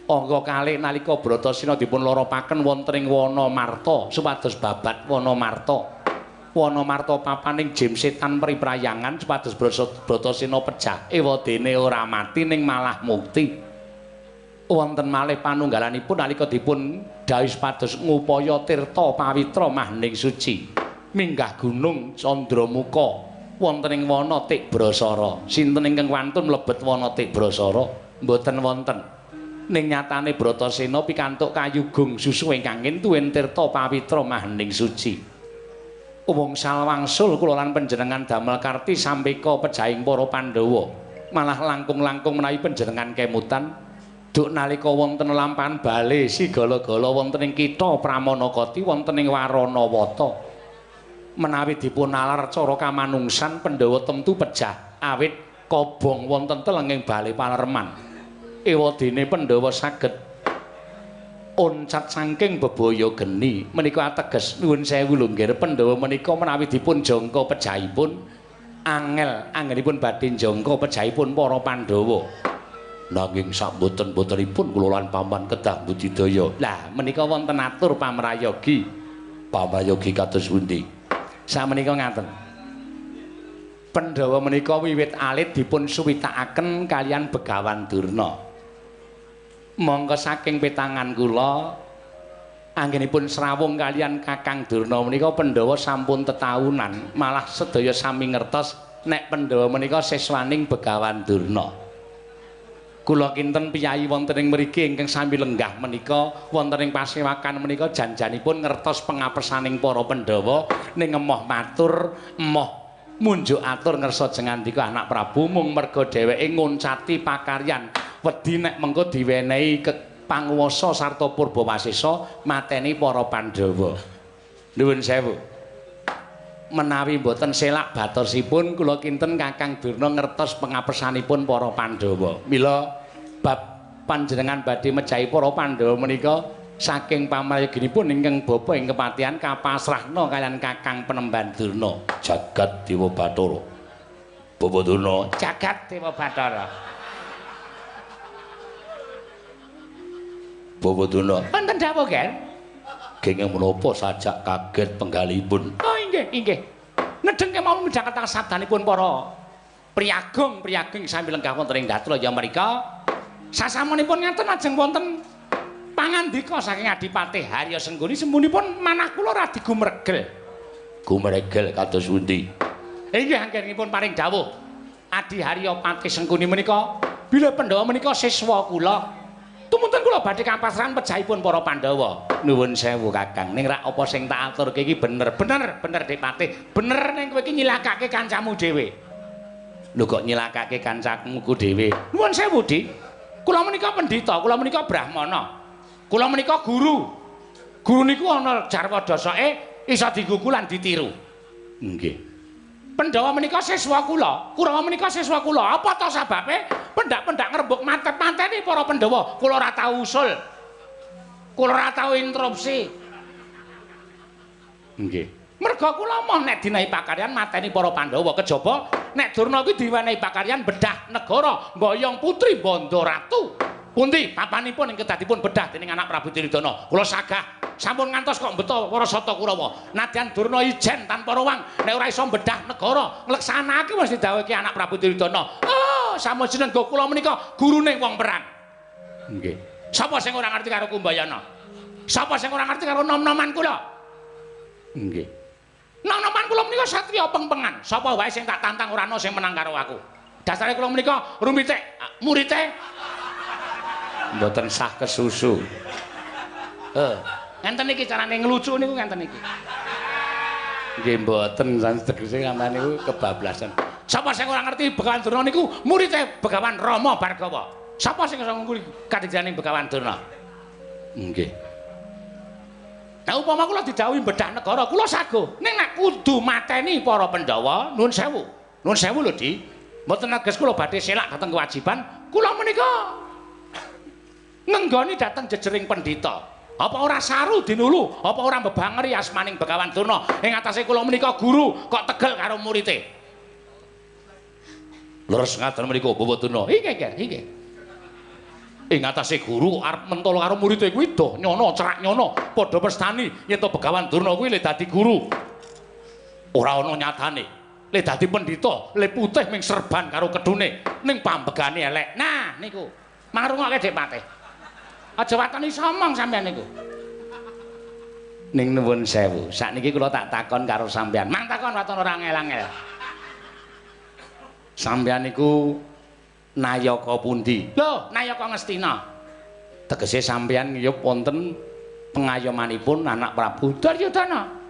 Speaker 2: Angka kalih nalika Bratasena dipun loropaken wonten ing Wana Marta supados babat Wana Marta. Wana Marta papaning jim setan priprayangan supados Bratasena pejah. Ewadene ora mati ning malah mukti. Wonten malih panunggalanipun nalika dipun dhawuhi supados ngupaya tirta pawitra mahning suci. Minggah gunung Candramuka wonten ing wana Tikbrasara. Sinten ingkang wantun mlebet wana Tikbrasara? Mboten wonten. Ning nyatane Bratasena pikantuk kayugung susu ingkang tuwin tirta pawitra mahning suci. Wungsal wangsul kula lan panjenengan damel karti sampeka pejahing para Pandhawa. Malah langkung-langkung menawi panjenengan kemutan duk nalika wonten lampahan bale sigala-gala wonten ing kitha Pramanakati wonten ing Waranawata. Menawi dipun nalar cara kamanungsan Pandhawa temtu pejah awit kobong wonten telenging bale palerman. Ewadene Pandhawa saged oncat saking bebaya geni menika ateges nuwun sewu lho nggih Pandhawa menika menawi dipun jangka pejahipun angel anggenipun badhe jangka pejahipun para Pandhawa.
Speaker 1: Nanging sakmboten-mbotenipun kula lan paman kedah budidaya.
Speaker 2: Lah menika wonten atur pamrayogi.
Speaker 1: Pamrayogi kados pundi?
Speaker 2: Samenika ngaten. Pandhawa menika wiwit alit dipun suwitakaken kaliyan Begawan Durna. Mongko saking petangan kula anggenipun srawung kaliyan Kakang Durna menika Pandhawa sampun tetaunan, malah sedaya sami ngertos nek Pandhawa menika siswaning Begawan Durna. Kula kinten piyayi wonten ing mriki ingkang sami lenggah menika wonten ing pasewakan menika janjanipun ngertos pengapesaning para Pandhawa ning emoh matur, emoh munjuk atur ngersa jengandika anak Prabu mung merga dheweke nguncati pakaryan wedi nek mengko diwenehi panguwasa sarta Purbawasesa mateni para Pandhawa. Nuwun sewu. Menawi mboten selak batosipun kula kinten Kakang Durna ngertos pengapesanipun para Pandhawa. Mila bab panjenengan badhe mejahi para Pandhawa menika saking pamrayoginipun ingkang bapa ing kepatihan kapasrahna kaliyan Kakang Penemban Durna.
Speaker 1: Jagat Dewa Bathara. Bapa Durna,
Speaker 2: jagat Dewa Bathara.
Speaker 1: Bapa Durna.
Speaker 2: Wonten dawuh, Ger?
Speaker 1: Kenging menapa sajak kaget penggalipun?
Speaker 2: Oh inggih, inggih. Nedheng kemawon midhangetaken sabdanipun para priyagung-priyageng sami lenggah wonten ing datra ya mrika. Sasampunipun ngaten lajeng wonten pangandika saking Adipati Harya Sengguni semunipun manah kula radi gumregel.
Speaker 1: Gumregel kados pundi?
Speaker 2: Inggih anggenipun paring dawuh. Adi Harya Patih Sengkuni menika bila Pandhawa menika siswa kula. Tumunten kula badhe kapasrahan pejahipun para Pandhawa. Nuwun sewu Kakang, ning rak apa sing tak aturke iki bener. Bener, bener Dik Patih. Bener ning kowe iki nyilakake kancamu dhewe. Lho kok nyilakake kancamu ku dhewe? Nuwun sewu, Dik. Kula menika pendhita, kula menika brahmana. Kula menika guru. Guru niku ana jarwa dasake iso digugu lan ditiru. Nggih. Pandhawa menika siswa kula, Kurawa menika siswa kula. Apa ta sababe pendak-pendak ngrembug matet-mateni para Pandhawa? Kula ora tau usul. Kula ora tau interupsi. Nggih. Merga kula moh nek dinahi pakaryan mateni para Pandhawa, kejaba nek Durna kuwi diwenehi pakaryan bedah negara, mboyong putri Bandha Ratu. Pundi papanipun ing kedadipun bedah dening anak Prabu Duryudana. Kula sagah sampun ngantos kok mbeta para Sata Kurawa. Nadyan Durna ijen tanpa ruang nek ora iso bedah negara, ngleksanake wis didhawuhke anak Prabu Duryudana. Oh, sampun jeneng kula menika gurune wong perang. Nggih. Sapa sing ora ngerti karo Kumbayana? Sapa sing ora ngerti karo nom-noman kula? Nggih. Nom-noman kula menika satriya pengpengan. Sapa wae sing tak tantang ora ana sing menang karo aku. Dasare kula menika rumite murite mboten sah kesusu. Ngenten iki carane nglucu niku ngenten iki. Nggih mboten tegese sampeyan niku kebablasan. Sapa sing ora ngerti Begawan Durna niku murite Begawan Rama Bhargawa. Sapa sing iso ngungkuli kadigdaning Begawan Durna? Nggih. Nah upama kula didhawuhi bedah negara kula saguh. Ning nek kudu mateni para Pandhawa, nuwun sewu. Nuwun sewu lho, Di. Mboten ages kula badhe selak dhateng kewajiban, kula menika ngenggoni dateng jejering pendhita. Apa ora saru dinulu, apa ora mbebangeri asmaning Begawan Durna ing atase kula menika guru kok tegel karo murite. Leres ngaten menika Bapak Durna. Iki iki iki. Ing atase guru arep mentolo karo murite kuwi doh nyono cerak nyono padha mestani yen to Begawan Durna kuwi le dadi guru. Ora ana nyatane. Le dadi pendhita, le putih ming serban karo kedune ning pambegane elek. Nah niku. Mangrungokke Dik Patih. Aja watani somong sampean niku. Ning nuwun sewu, sakniki kula tak takon karo sampean. Mang takon waton ora ngel-angel. Sampean niku nayaka pundi? Lho, nayaka Ngastina. Tegese sampean ngiyup wonten pengayomanipun anak Prabu Duryudana.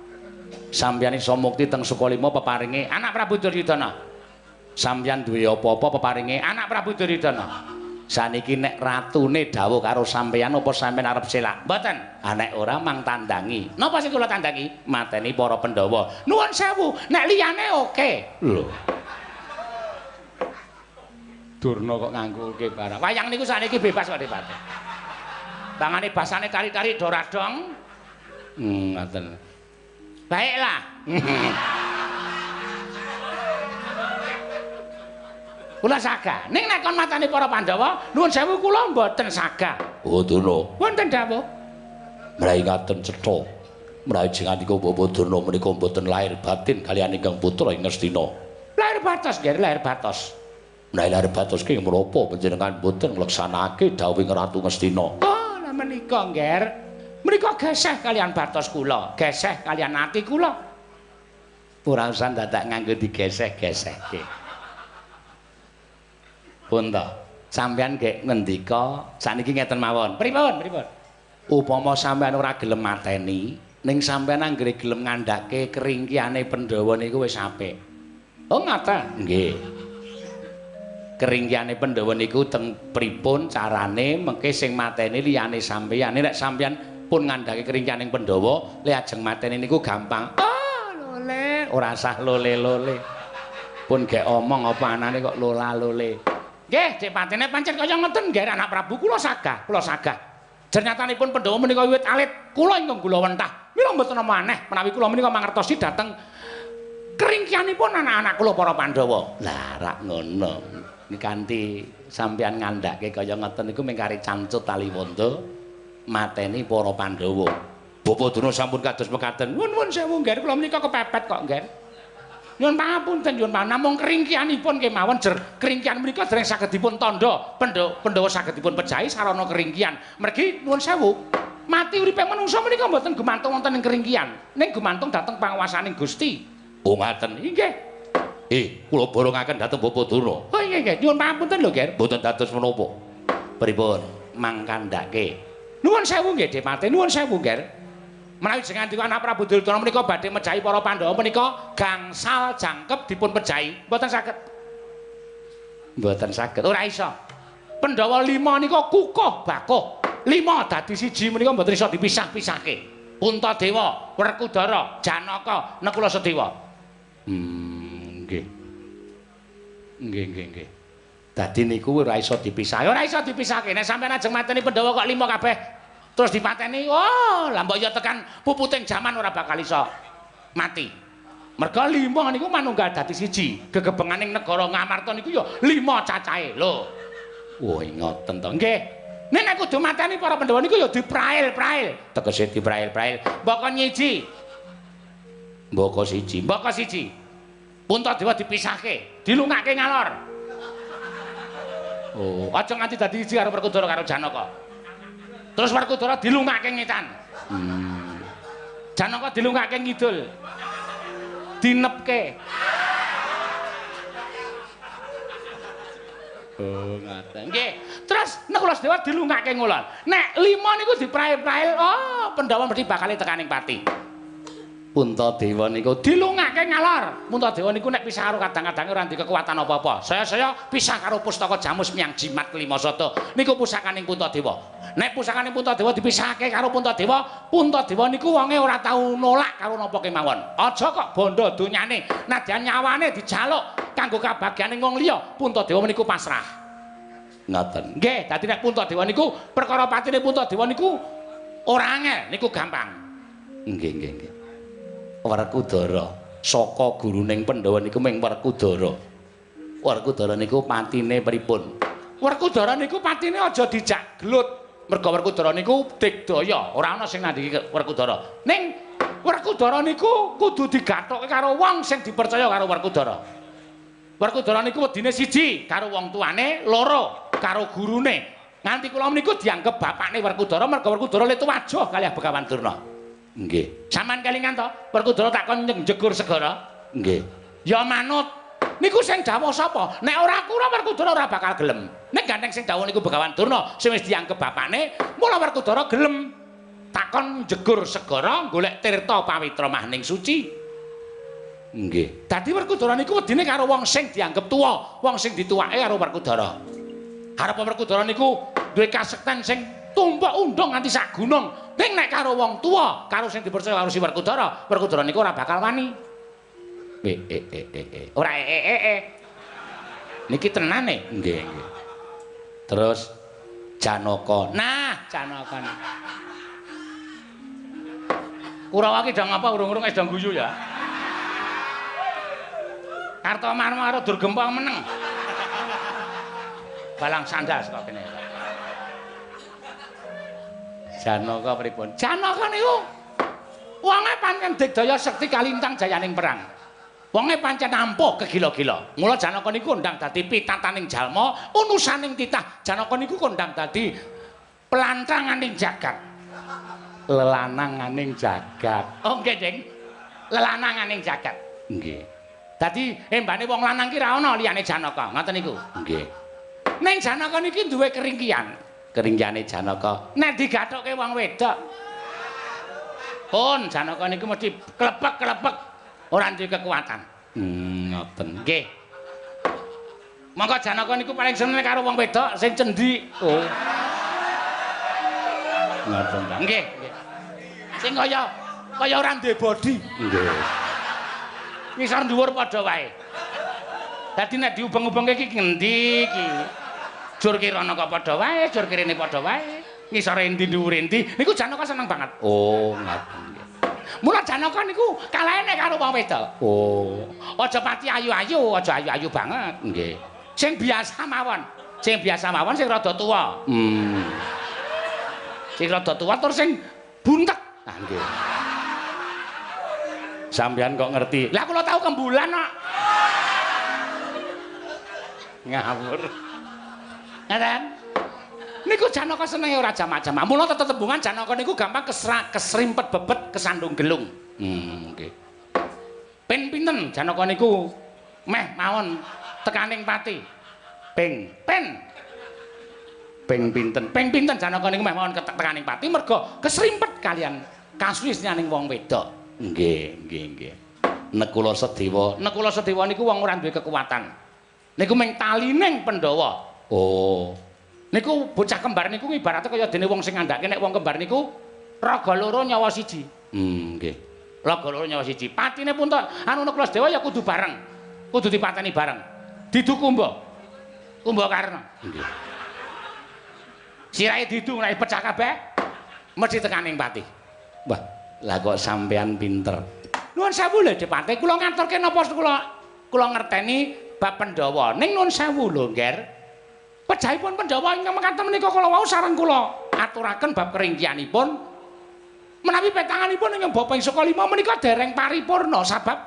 Speaker 2: Sampean iso mukti teng Sukalima peparinge anak Prabu Duryudana. Sampean duwe apa-apa peparinge anak Prabu Duryudana. Saniki nek ratune dawuh karo sampeyan apa sampeyan arep selak? Mboten. Ah nek ora mang tandangi. Napa sing kula tandangi? Mateni para Pandhawa. Nuwun sewu, nek liyane oke. Lho. Durna kok nganggo oke barang. Wayang niku saniki bebas kok Dik Patih. Tangane basane tari-tari doradong. Ngoten. Baiklah. Kula sagah. Ning nek kon matane para Pandhawa, nuwun sewu kula mboten sagah.
Speaker 1: Oh, Durna.
Speaker 2: Wonten dawuh.
Speaker 1: Mrahi ngaten cetha. Mrahi jengandika Bapak Durna menika mboten lahir batin kaliyan ingkang putra ing Ngastina.
Speaker 2: Lahir batos, nggih, lahir batos.
Speaker 1: Menawi lahir batos ki menapa panjenengan mboten ngleksanake dawuhing Ratu Ngastina?
Speaker 2: Oh, lah menika, Ngger. Menika geseh kaliyan batos kula, geseh kaliyan ati kula.
Speaker 1: Ora usah dadak nganggo digeseh-gesehke. Pun to, sampeyan gek ngendika sakniki ngeten mawon.
Speaker 2: Pripun? Pripun?
Speaker 1: Upama sampeyan ora gelem mateni, ning sampeyan anggere gelem ngandhake keringkiyane Pandhawa niku wis apik.
Speaker 2: Oh, ngaten.
Speaker 1: Nggih. Keringkiyane Pandhawa niku teng pripun carane mengke sing mateni liyane sampeyan. Nek sampeyan pun ngandhake keringkiyaning Pandhawa, le ajeng mateni niku gampang.
Speaker 2: Oh, lole.
Speaker 1: Ora sah lole-lole. Pun gek omong apa anane kok lola-lole.
Speaker 2: Nggih, Dik Patene pancen kaya ngoten nggih anak Prabu kula sagah, kula sagah. Jernyatanipun Pandhawa menika wiwit alit kula ingkang gula wentah. Mila mboten ana aneh menawi kula menika mangertosi dhateng keringkianipun anak-anak kula para Pandhawa.
Speaker 1: Lah rak ngono. Kanthi sampeyan ngandhake kaya ngoten niku mung kari cancut taliwonda mateni para Pandhawa. Bapak Durna sampun kados mekaten.
Speaker 2: Nuwun sewu nggih kula menika kepepet kok nggih. Nyuwun pangapunten nyuwun pangapunten namung keringkianipun kemawon jer keringkian menika dereng saged dipun tandha. Pandhawa saged dipun pejahi sarana keringkian. Mergi nuwun sewu mati uripe manungsa menika mboten gumantung wonten ing keringkian, ning gumantung dhateng panguwasaning Gusti.
Speaker 1: Oh ngaten.
Speaker 2: Inggih.
Speaker 1: Kula borongaken dhateng Bapak Durna.
Speaker 2: Oh nggih nggih, nyuwun pangapunten lho, Ger.
Speaker 1: Mboten dados menapa. Pripun?
Speaker 2: Mangkandhake. Nuwun sewu nggih, Depate. Nuwun sewu, Ger. Menawi jenengan niku anak Prabu Duryudana menika badhe mejahi para Pandhawa menika gangsal jangkep dipun pejahi. Mboten saged. Mboten saged. Ora iso. Pandhawa 5 nika kukuh bakuh. 5 dadi siji menika mboten iso dipisah-pisahke. Puntadewa, Werkudara, Janaka, Nakula Sadewa.
Speaker 1: Nggih. Nggih, nggih, nggih. Dadi niku ora iso dipisahke.
Speaker 2: Ora iso dipisahke. Nek sampeyan ajeng mateni Pandhawa kok 5 kabeh terus dipateni, oh, lah mbok ya tekan puputing jaman ora bakal iso mati. Merga 5 niku manunggal dadi siji. Gegebenganing negara Ngamarta niku ya 5 cacahe. Lho.
Speaker 1: Wah, ngoten to.
Speaker 2: Nggih. Nek nek kudu mateni para Pandhawa niku ya diprail-prail.
Speaker 1: Tegese diprail-prail.
Speaker 2: Mboko nyiji.
Speaker 1: Mboko siji.
Speaker 2: Mboko siji. Puntadewa dipisahke, dilungake ngalor.
Speaker 1: Oh,
Speaker 2: aja nganti dadi siji karo Werkudara karo Janaka. Terus Werkudara dilungake ngetan. Janaka dilungake ngidul. Dinepke.
Speaker 1: Oh, ngaten.
Speaker 2: Nggih. Terus Nakula Sadewa dilungake ngulon. Nek 5 niku diprail-prail, oh, Pandhawa mesti bakal tekaning pati.
Speaker 1: Puntadewa niku
Speaker 2: dilungake ngalor. Puntadewa niku nek pisah karo kadang-kadange ora ndek kekuatan apa-apa. Saya-saya pisah karo pustaka Jamus Miang Jimat Kelima Sada. Niku pusakaning Puntadewa. Nek pusakaning Puntadewa dipisahake karo Puntadewa, Puntadewa niku wonge ora tau nolak karo napa kemawon. Aja kok bondo donyane, nadyan nyawane dijaluk kanggo kabagyane wong liya, Puntadewa niku pasrah.
Speaker 1: Ngoten.
Speaker 2: Nggih, dadi nek Puntadewa niku perkara patine Puntadewa niku ora angel, niku gampang.
Speaker 1: Nggih, nggih, nggih. Werkudara saka guruning Pandhawa niku ming Werkudara. Werkudara niku patine pripun?
Speaker 2: Werkudara niku patine aja dijak gelut. Merga Werkudara niku digdaya, ora ana sing nandhingi Werkudara. Ning Werkudara niku kudu digathokke karo wong sing dipercaya karo Werkudara. Werkudara niku wedine siji karo wong tuane, loro karo gurune. Nganti kula niku dianggep bapakne Werkudara merga Werkudara le tuwajuh kalih Begawan Durna.
Speaker 1: Nggih.
Speaker 2: Sampeyan kelingan to? Werkudara takon njegur segara.
Speaker 1: Nggih.
Speaker 2: Ya manut. Niku sing dawuh sapa? Nek ora kura Werkudara ora bakal gelem. Nek gandeng sing dawuh niku Begawan Durna sing wis dianggep bapakne, mula Werkudara gelem takon njegur segara golek tirta pawitra mahning suci.
Speaker 1: Nggih.
Speaker 2: Dadi Werkudara niku wedine karo wong sing dianggep tuwa, wong sing dituwake karo Werkudara. Arepe Werkudara niku duwe kasekten sing tumpuk undung nganti sak gunung. Ning nek karo wong tuwa, karo sing dipercaya karo si Werkudara, Werkudara niku ora bakal wani. Ora e. Niki tenane.
Speaker 1: Nggih, nggih. Terus Janaka.
Speaker 2: Nah, Janaka. Kurawa ki do ngapa urung-urung wis do guyu ya. Kartomarma karo Durgempa meneng. Balang sandal saka kene.
Speaker 1: Janaka pripun?
Speaker 2: Janaka niku wonge pancen digdaya sekti kalintang jayaning perang. Wonge pancen ampuh kegila-gila. Mula Janaka niku kondang dadi pitataning jalma, unusaning titah. Janaka niku kondang dadi pelantranganing jagat.
Speaker 1: Lelananganing jagat.
Speaker 2: Oh nggih, Ding. Lelananganing jagat.
Speaker 1: Nggih.
Speaker 2: Dadi embane wong lanang ki ra ana liyane Janaka, ngoten niku.
Speaker 1: Nggih.
Speaker 2: Ning Janaka niki duwe keringkian.
Speaker 1: Keringkiane Janaka
Speaker 2: nek digathukke wong wedok pun Janaka niku mesti klepek-klepek ora duwe kekuatan.
Speaker 1: Ngoten.
Speaker 2: Nggih. Monggo Janaka niku paling seneng karo wong wedok sing cendhik.
Speaker 1: Oh. Ngoten ta.
Speaker 2: Nggih, nggih. Sing kaya kaya ora duwe body.
Speaker 1: Nggih.
Speaker 2: Ngisor dhuwur padha wae. Dadi nek diubeng-ubengke iki ngendi iki? Jur kirana kok padha wae, jur kirene padha wae. Ngisore endi dhuwure endi. Niku Janaka seneng banget.
Speaker 1: Oh, ngoten nggih.
Speaker 2: Mula Janaka niku kalahe nek karo wong wedok.
Speaker 1: Oh,
Speaker 2: aja pati ayu-ayu, aja ayu-ayu banget.
Speaker 1: Nggih.
Speaker 2: Sing biasa mawon. Sing biasa mawon sing rada tuwa. Sing rada tuwa tur sing buntek.
Speaker 1: Ah nggih. Sampeyan kok ngerti?
Speaker 2: Lah kula tau kembulan kok.
Speaker 1: Ngawur.
Speaker 2: Ngaten. Niku Janaka senenge ora jamak-jamak. Mula tetembungan Janaka niku gampang kesrimpet bebet kesandung gelung.
Speaker 1: Nggih.
Speaker 2: Pin pinten Janaka niku Meh mawon tekaning pati. Ping pen. Ping pinten? Ping pinten Janaka niku meh mawon tekaning pati merga kesrimpet kalian kasuwisnaning wong wedok. Nggih, nggih, nggih. Nekula Sedewa, Nekula Sedewa niku wong ora duwe kekuatan. Niku mung talining Pandhawa. Oh. Niku bocah kembar niku ibarate kaya dene wong sing ngandhake nek wong kembar niku raga loro nyawa siji. Nggih. Raga loro nyawa siji. Patine pun anu Nekula Sedewa ya kudu bareng. Kudu dipateni bareng. Didu Kumba. Kumbakarna. Nggih. Sirahe didu nek pecah kabeh mesti tekaning pati. Wah, lah kok sampean pinter. Nuwun sewu lho Depate, kula ngaturke napa kula ngerteni bab Pandhawa. Ning nuwun sewu lho, Ngger. Pejahipun Pandhawa ingkang mekaten menika kala wau sareng kula aturaken bab keringkianipun. Menawi petanganipun ingkang bapa ing saka lima menika dereng paripurna sabab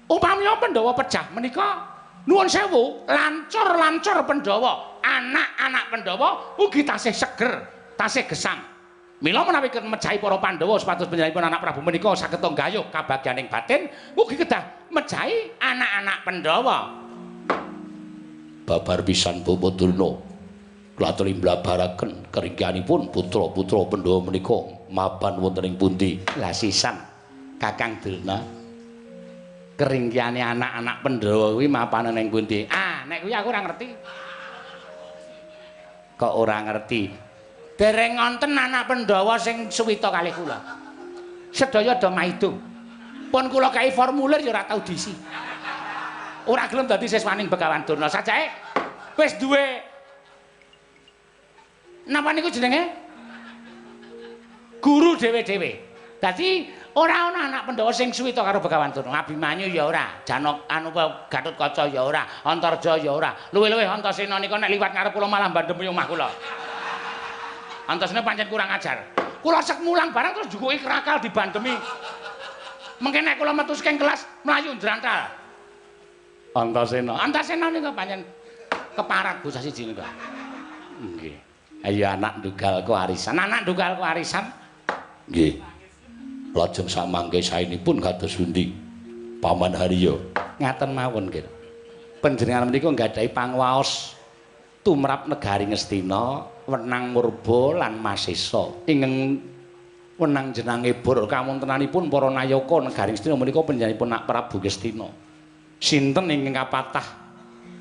Speaker 2: upami Pandhawa pejah menika nuwun sewu lancur-lancur Pandhawa, anak-anak Pandhawa ugi tasih seger, tasih gesang. Mila menawi mejahi para Pandhawa supados panjenenganipun anak Prabu menika saged nggayuh kabagyaning batin, ugi kedah mejahi anak-anak Pandhawa.
Speaker 1: Babar pisan Bapak Durna. Kula aturi mblabaraken keringkianipun putra-putra Pandhawa menika mapan wonten ing pundi?
Speaker 2: Lah sisan Kakang Durna. Keringkiane anak-anak Pandhawa kuwi mapane ning pundi? Ah, nek kuwi aku ora ngerti. Kok ora ngerti? Dereng wonten anak Pandhawa sing suwita kalih kula. Sedaya do maido. Pun kula kai formulir ya ora tau diisi. Ora gelem dadi siswaning Begawan Durna. Sajake wis duwe napa niku jenenge? Guru dhewe-dhewe. Dadi ora ana anak Pandhawa sing suwita karo Begawan Durna. Abimanyu ya ora, Janaka anu Gatotkaca ya ora, Antarja ya ora. Luwih-luwih Antasena nika nek liwat ngarep kula malah mbandemi omah kula. Antasena pancen kurang ajar. Kula sek mulang barang terus jukuki krakal dibandemi. Mengke nek kula metu saking kelas mlayu njrantal. Antasena. Antasena nika pancen keparat bocah siji nika.
Speaker 1: Nggih.
Speaker 2: Ayo anak ndugal kewarisan, anak ndugal kewarisan.
Speaker 1: Nggih. Lajeng samangke saenipun kados pundi? Paman Haryo.
Speaker 2: Ngaten mawon, nggih. Panjenengan menika nggadahi pangwaos tumrap negari Ngastina, wenang murba lan masesa. Ingkang wenang jenange bor kawontenanipun para nayaka negari Ngastina menika panjenenganipun Nak Prabu Ngastina. Sinten ingkang kapatah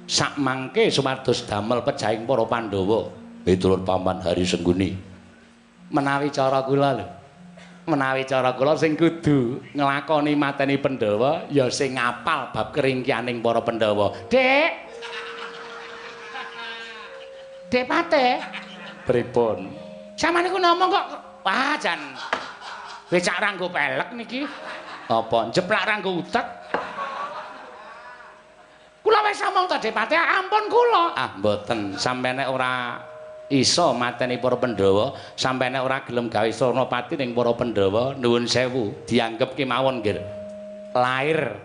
Speaker 2: sakmangke supados damel pejahing para Pandhawa?
Speaker 1: Miturut Paman Haryo Sengguni.
Speaker 2: Menawi cara kula lho. Menawi cara kula sing kudu nglakoni mateni Pandhawa ya sing ngapal bab keringkianing para Pandhawa. Dik. Dik Pate.
Speaker 1: Pripun?
Speaker 2: Sampeyan niku ngomong kok wah jan becak ra nggo pelek niki. Apa jeplak ra nggo utek? Kula wis omong to Dik Pate, ampun kula. Ah mboten, sampeyan nek ora iso mateni para Pandhawa, sampeyan nek ora gelem gawe surnapati ning para Pandhawa, nuwun sewu, dianggep kemawon nggih. Lair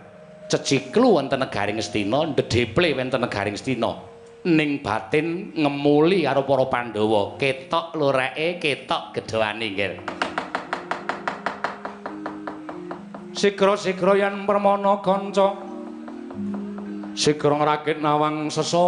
Speaker 2: ceciklu wonten negari Ngastina, ndedheple wonten negari Ngastina. Ning batin ngemuli karo para Pandhawa, ketok loreke, ketok gedhoane nggih.
Speaker 3: Sigra-sigra yen permana kanca, sigra ngrakit nawang sesangka.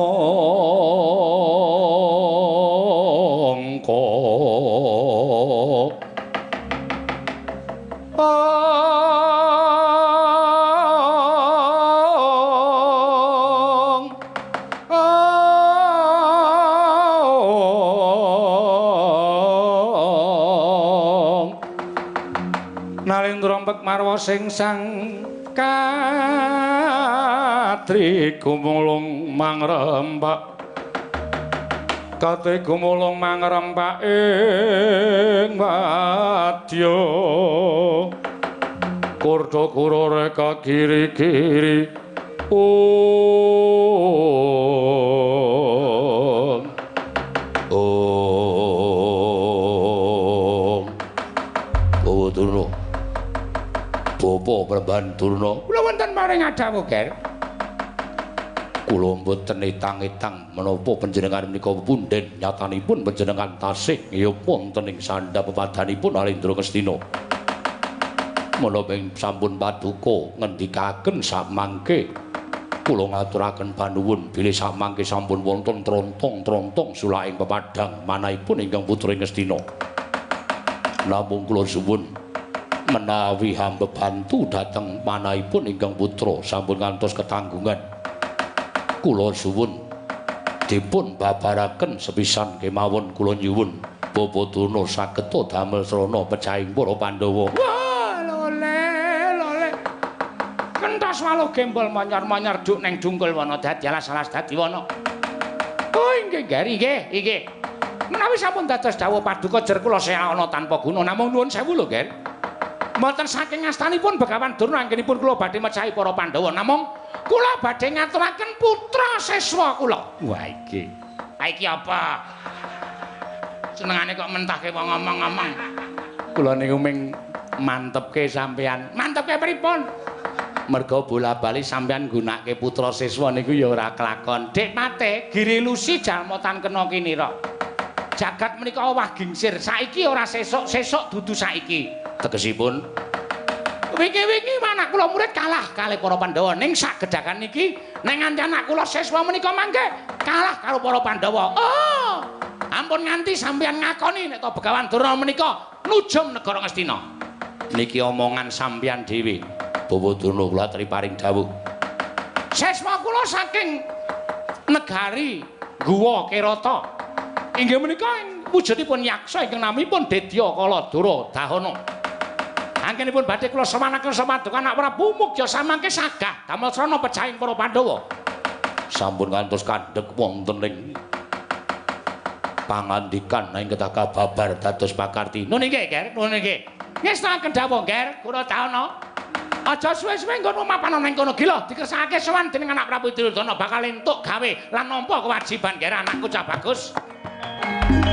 Speaker 3: Nalendra mpek marwa sing sang katri gumulung mangrempak, katri gumulung mangrempak ing wadya. Kurda kura reka kiri-kiri. Om
Speaker 1: Om Bawa Durna. Bapak Premban Durna.
Speaker 2: Kula wonten paring adhawuh, Ger.
Speaker 1: Kula mboten etang-etang menapa panjenengan menika punden nyatanipun panjenengan tasih ngiyup wonten ing sandhap pepadanipun Alendra Ngastina. Menapa ing sampun paduka ngendikaken samangke Kula ngaturaken panuwun bilih samangke sampun wonten trontong-trontong sulaing pepadhang manahipun ingkang putra Ngastina. Namung kula suwun menawi hamba bantu dhateng manahipun ingkang putra sampun ngantos ketanggungan. Kula suwun dipun babaraken sepisan kemawon kula nyuwun Bapa Durna sageta damel srana pecahing para Pandhawa.
Speaker 2: Wah, lole lole. Kentas waluh gembol manyar-manyar duk neng dungkul wana dadi alas-alas dadi wana. Oh inggih Ger, inggih, inggih. Menawi sampun dados dawuh paduka jer kula seana tanpa guna namung nuwun sewu lho, Ger. Mboten saking astanipun Begawan Durna anggenipun kula badhe mecahi para Pandhawa namung kula badhe ngaturaken putra siswa kula. Wah iki. Ha iki apa? Senengane kok mentahke wong ngomong-ngomong.
Speaker 3: Kula niku ming mantepke sampean.
Speaker 2: Mantepke pripun?
Speaker 3: Merga bola-bali sampean nggunakake putra siswa niku ya ora kelakon.
Speaker 2: Dik Mate, girilusi jalma tan kena kinira. Jagat menika owah gingsir. Saiki ora sesuk, sesuk dudu saiki.
Speaker 1: Tegesipun
Speaker 2: wingi-wingi anak kula murid kalah kalih para Pandhawa ning sagedhakan niki ning nganti anak kula siswa menika mangke kalah karo para Pandhawa. Oh, ampun nganti sampeyan ngakoni nek to Begawan Durna menika nujum negara Ngastina.
Speaker 3: Niki omongan sampeyan dhewe.
Speaker 1: Bapak Durna kula aturi paring dawuh.
Speaker 2: Siswa kula saking negari Guwa Kerata. Inggih menika wujudipun yaksa ingkang namipun Dedya Kaladara Dahana. Anggenipun badhe kula sewanaken sapaduka anak Prabu mugya samangke sagah damel srana pecahing para Pandhawa.
Speaker 1: Sampun ngantos kandhek wonten ing pangandikan ing ketaka babar dados pakarti.
Speaker 2: Nun inggih, Ger, nun inggih. Ngestakaken dawuh, Ger, kula taono. Aja suwe-suwe nggon mapan ana ing kono gila dikersakake sowan dening anak Prabu Duryudana bakal entuk gawe lan nampa kewajiban Ger anakku cah bagus.
Speaker 4: Thank you.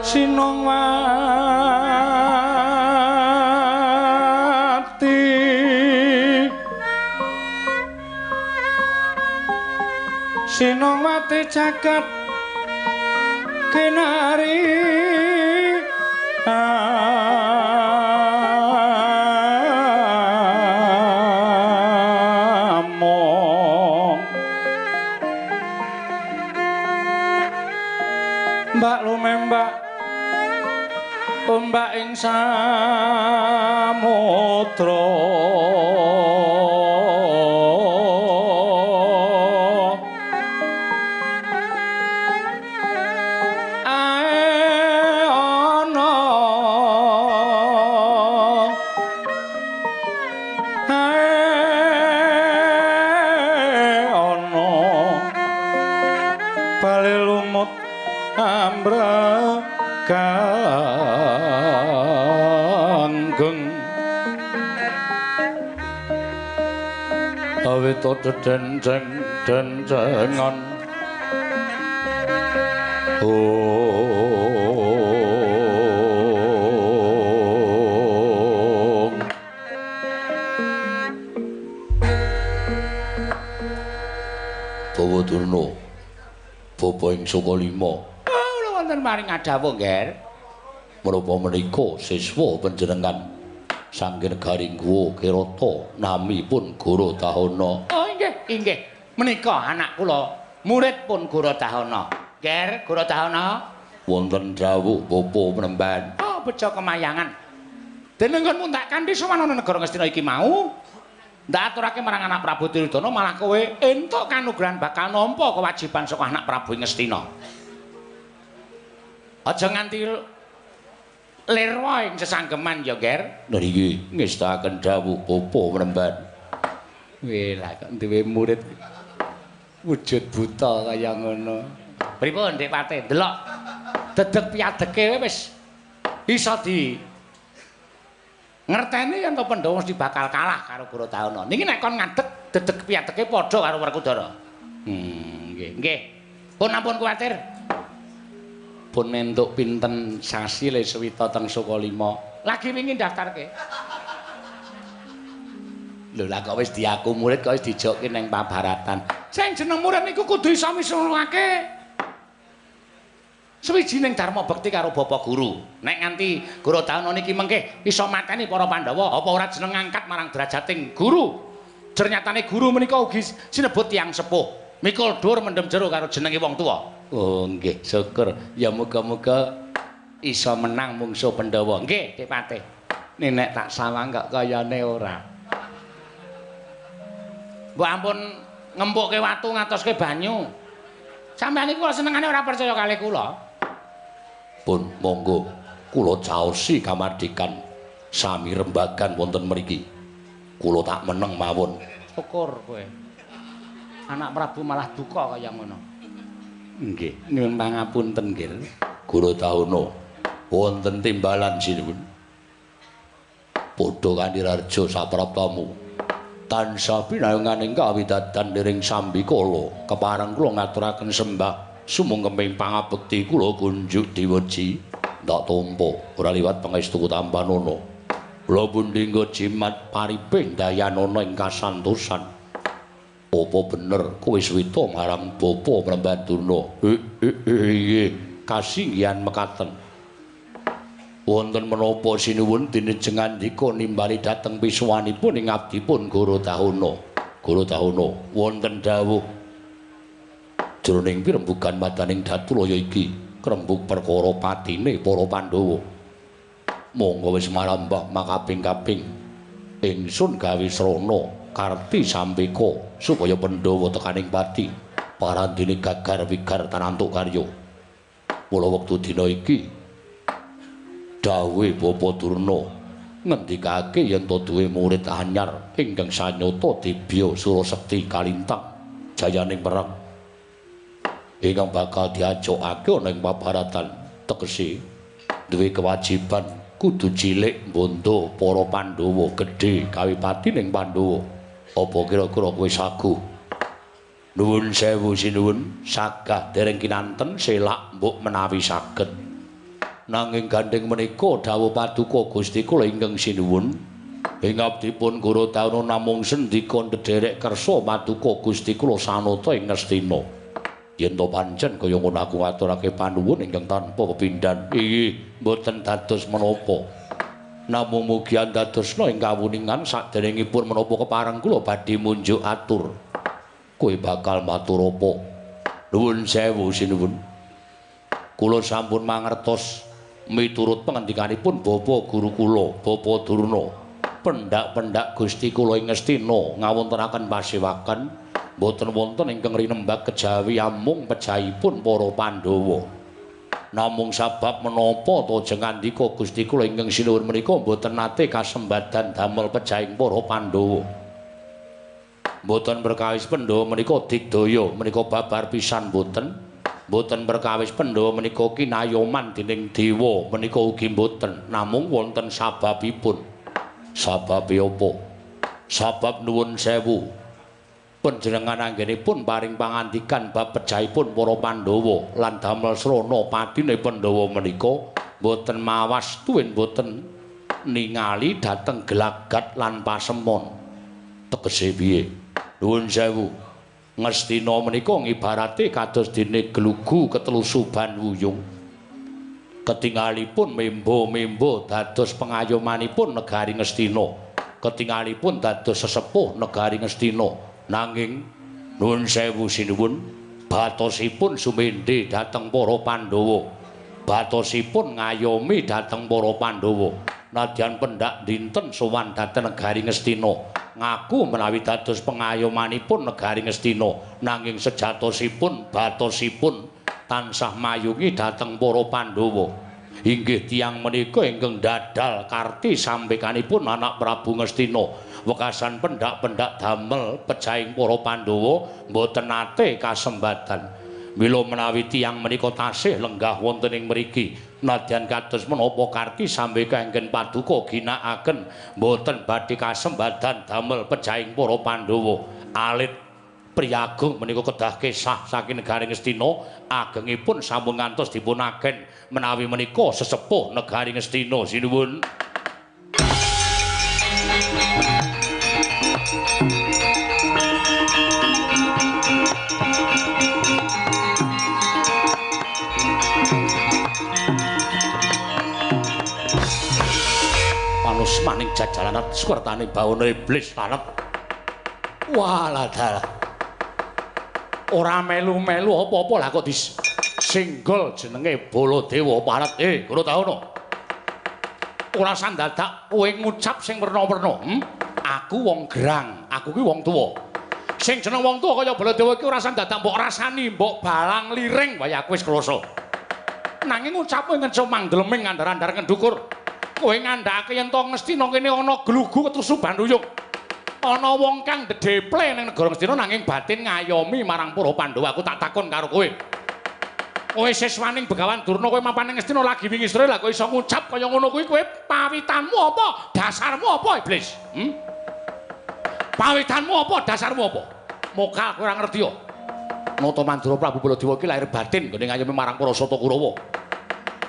Speaker 3: Sinongwati Sinongwati jagat kinari among Mbak lumembak ombak ing samudra ae ana ae ana bale lumut ambrakanggeng awit dedenceng dencengan ong
Speaker 1: Bawa Durna bapa ing Sukalima.
Speaker 2: Kula wonten maring adhawuh, Ngger.
Speaker 1: Menapa menika siswa panjenengan saking negaring Guwa Kirata namipun Guru Dahana.
Speaker 2: Oh inggih, inggih. Menika anak kula, murid pun Guru Dahana. Ngger, Guru Dahana.
Speaker 1: Wonten dawuh bapa penemban.
Speaker 2: Oh, bejo kemayangan. Dene nggonmu tak kanthi sowan ana negara Ngastina iki mau. Ndak aturake marang anak Prabu Duryudana malah kowe entuk kanugrahan bakal nampa kewajiban saka anak Prabu Ngastina. Aja nganti lirwa ing sesanggeman ya, Ger.
Speaker 1: Lha iki ngestakaken dawuh bapa penemban.
Speaker 2: Weh, lah kok duwe murid wujud buta kaya ngono. Pripun, Dik Pate? Delok dedeg piadeke wis iso di ngerteni yen to Pandhawa mesti bakal kalah karo Guru Dahana. Niki nek kon ngadeg dedeg piadeke padha karo Werkudara. Nggih, nggih. Pun ampun kuwatir. Pun entuk pinten sasi le suwita teng Sukalima. Lagi wingi daftarke. Lho lah kok wis diaku murid kok wis dijokke ning pabaratan. Sing jeneng murid niku kudu iso misunake suwijining dharma bekti karo bapak guru. Nek nganti Guru Dahana niki mengke iso mateni para Pandhawa, apa ora jeneng ngangkat marang derajating guru? Jernyatane guru menika ugi sinebut tiyang sepuh. Mikul dhuwur mendem jero karo jenenge wong tuwa. Oh nggih, syukur. Ya muga-muga iso menang mungsuh Pandhawa. Nggih, Dik Patih. Nek tak sawang kok kayane ora. Mbok ampun ngempukke watu ngatoske banyu. Sampeyan iku senengane ora percaya kalih kula.
Speaker 1: Pun monggo kula caosi kamardikan sami rembagan wonten mriki. Kula tak meneng mawon.
Speaker 2: Syukur kowe. Anak Prabu malah duka kaya ngono. Nggih, nyuwun pangapunten, Nggih.
Speaker 1: Guru Dahana wonten timbalan sinuwun. Padha kanthi raja sapraptamu. Tansah pinayunganing kawidadan niring sambikala kepareng kula ngaturaken sembah sumungkeming pangabekti kula kunjuk diweji ndak tampa ora liwat pangestu tampanana kula pundi nggo jimat pariping dayanana ing kasantosan. Apa bener kowe swita marang bapa Pramban Durna? Nggih, kasinggihan mekaten. Wonten menapa sinuwun dinejeng ngandika nimbali dhateng pisuwanipun ing abdipun Guru Dahana. Guru Dahana wonten dawuh jroning pirembugan madaning Datulaya iki krembug perkara patine para Pandhawa. Monggo wis marambah makaping-kaping ingsun gawe srana karti sampeka supaya Pandhawa tekaning pati parandene gagar wigar tanantuk karya. Mula wektu dina iki dawuhe Bapa Durna ngendikake yen to duwe murid anyar ingkang sanyata dibya Surasekti kalintang jayaning perang ingkang bakal diajokake ana ing pabaratan tegese duwe kewajiban kudu cilik mbondo para Pandhawa gedhe gawe pati ning Pandhawa. Apa kira-kira kowe sagu? Nuwun sewu sinuwun, sagah dereng kinanten selak mbok menawi saged. Nanging gandheng menika dawuh paduka Gusti kula ingkang sinuwun. Ing abdipun Gurudana namung sendika ndederek kersa paduka Gusti kula sanata ing Ngastina. Yen to pancen kaya ngono aku ngaturake panuwun ingkang tanpa pepindhan. Inggih, mboten dados menapa. Namung mugi andadosna ing kawuningan saderengipun menapa kepareng kula badhe munjuk atur. Kowe bakal matur apa? Nuwun sewu sinuwun. Kula sampun mangertos miturut pangendikanipun Bapak guru kula, Bapak Durna. Pendak-pendak Gusti kula ing Ngastina ngawontenaken pasewakan mboten wonten ingkang rinembak kejawi amung pejahipun para Pandhawa. Namung sabab menapa to jeng ngandika Gusti kula ingkang sinuwun menika mboten nate kasembadan damel pejahing para Pandhawa. Mboten perkawis Pandhawa menika digdaya menika babar pisan mboten. Mboten perkawis Pandhawa menika kinayoman dening dewa menika ugi mboten. Namung wonten sababipun. Sababe apa? Sabab nuwun sewu. Panjenengan anggenipun paring pangandikan bab pejahipun para Pandhawa lan damel srana patine Pandhawa menika mboten mawas tuwin mboten ningali dhateng gelagat lan pasemon. Tegese piye? Nuwun sewu. Ngastina menika ngibarate kados dene glugu ketelu suban wuyung. Ketingalipun membo-membo dados pengayomanipun negari Ngastina. Ketingalipun dados sesepuh negari Ngastina. Nanging nuwun sewu sinuwun, batosipun sumendhe dhateng para Pandhawa. Batosipun ngayomi dhateng para Pandhawa. Nadyan pendak dinten sowan dhateng negari Ngastina. Ngaku menawi dados pengayomanipun negari Ngastina, nanging sejatosipun batosipun tansah mayungi dhateng para Pandhawa. Inggih tiyang menika ingkang dadal karti sampekanipun anak Prabu Ngastina. Wekasan pendak-pendak damel pejahing para Pandhawa mboten nate kasembatan. Mila menawi tiyang menika tasih lenggah wonten ing mriki, nadyan kados menapa karti sambeka anggen paduka ginakaken mboten badhe kasembatan damel pejahing para Pandhawa. Alit priyagung menika kedah kesah saking negari Ngastina, agengipun sampun ngantos dipunaken menawi menika sesepuh negari Ngastina. Sinuwun. Panusmaning jajalanan swertane bawana iblis lanep. Walah dalah. Ora melu-melu apa-apa lah kok disinggol jenenge Baladewa Paret. Gurudana. Ora sandadak kowe ngucap sing werna-werna. Aku wong gerang, aku ki wong tuwa. Sing jeneng wong tuwa kaya Baladewa iki ora sandadak mbok rasani, mbok balang liring wae aku wis kloso. Nanging ngucapmu ngecomang dleming ngandar-andar ngendukur. Kowe ngandhakake yen to Ngastina kene ana glugu ketrusuban ruyung. Ana wong kang dedeple ning negara Ngastina nanging batin ngayomi marang para Pandhawa. Aku tak takon karo kowe. Kowe siswaning Begawan Durna, kowe mapan ning Ngastina lagi wingi sore lah kowe iso ngucap kaya ngono kuwi, kowe pawitanmu apa? Dasarmu apa, iblis? Pawitanmu apa? Dasarmu apa? Moga kowe ora ngerti yo. Nata Mandura Prabu Baladewa iki lahir batin nggone ngayomi marang para Sata Kurawa.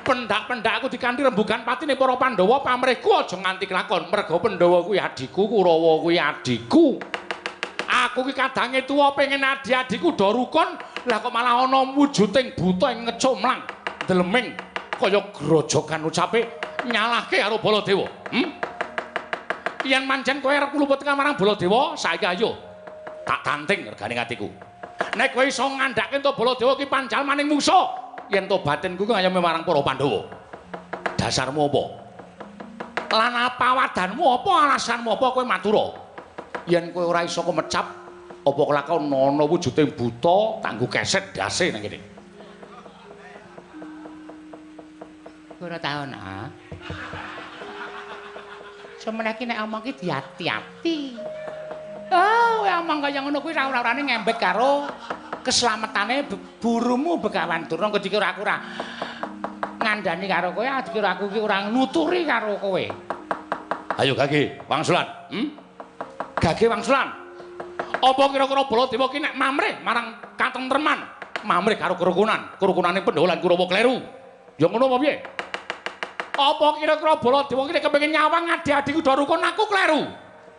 Speaker 1: Pendak-pendak aku dikanthi rembugan patine para Pandhawa pamrihku aja nganti kelakon merga Pandhawa kuwi adhiku, Kurawa kuwi adhiku. Aku ki kadange tuwa pengen adi-adiku do rukun, lah kok malah ana wujuding buta ing ngecomlang dleming kaya grojogan ucape nyalahke karo Baladewa. Yen mancen kowe arep luput marang Baladewa, saiki ayo tak tanting regane atiku. Nek kowe iso ngandhake to Baladewa ki panjalmaning mungsa, yen to batinku ngayomi marang para Pandhawa. Dasarmu apa? Lan apa wadanmu apa alasanmu apa kowe matura? Yen kowe ora iso kemecap apa kelakon ana wujuding buta tanggo keset dase nang kene.
Speaker 4: Ora taun ah. Semene iki nek omong ki diati-ati. Oh, kowe omong kaya ngono kuwi ora-orane ngembet karo keslametane burumu Begawan Durna. Engko dikira aku ora ngandani karo kowe, dikira aku iki ora nuturi karo kowe.
Speaker 1: Ayo Gage, wangsulan.
Speaker 3: Gage wangsulan. Apa kira-kira Baladewa ki nek mamrih marang katentreman, mamrih karo kerukunan, kerukunane Pandhawa lan Kurawa kleru. Ya ngono apa piye? Apa kira-kira Baladewa ki kepengin nyawang adi-adiku do rukun aku kleru.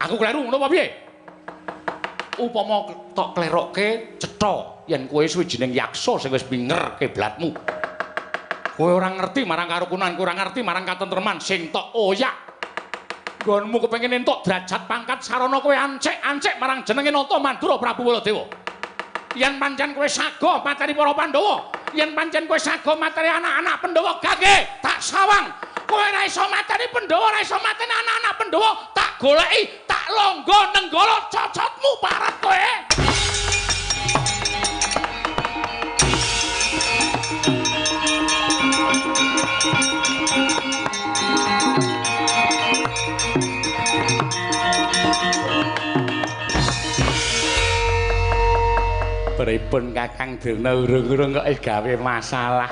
Speaker 3: Aku kleru ngono apa piye? Upama tok klerokke cetha yen kowe suwijining yaksa sing wis minger kiblatmu. Kowe ora ngerti marang karukunan, kowe ora ngerti marang katentreman sing tok oyak. Nggonmu kepengin entuk derajat pangkat sarana kowe ancik-ancik marang jenenge Nata Mandura Prabu Baladewa. Yen pancen kowe sago mateni para Pandhawa, yen pancen kowe sago mateni anak-anak Pandhawa gage tak sawang. Kowe ora iso mateni Pandhawa, ora iso mateni anak-anak Pandhawa, tak goleki, tak longgo nenggala cocotmu parat kowe.
Speaker 2: Pripun Kakang Durna urung-urung kok wis gawe masalah.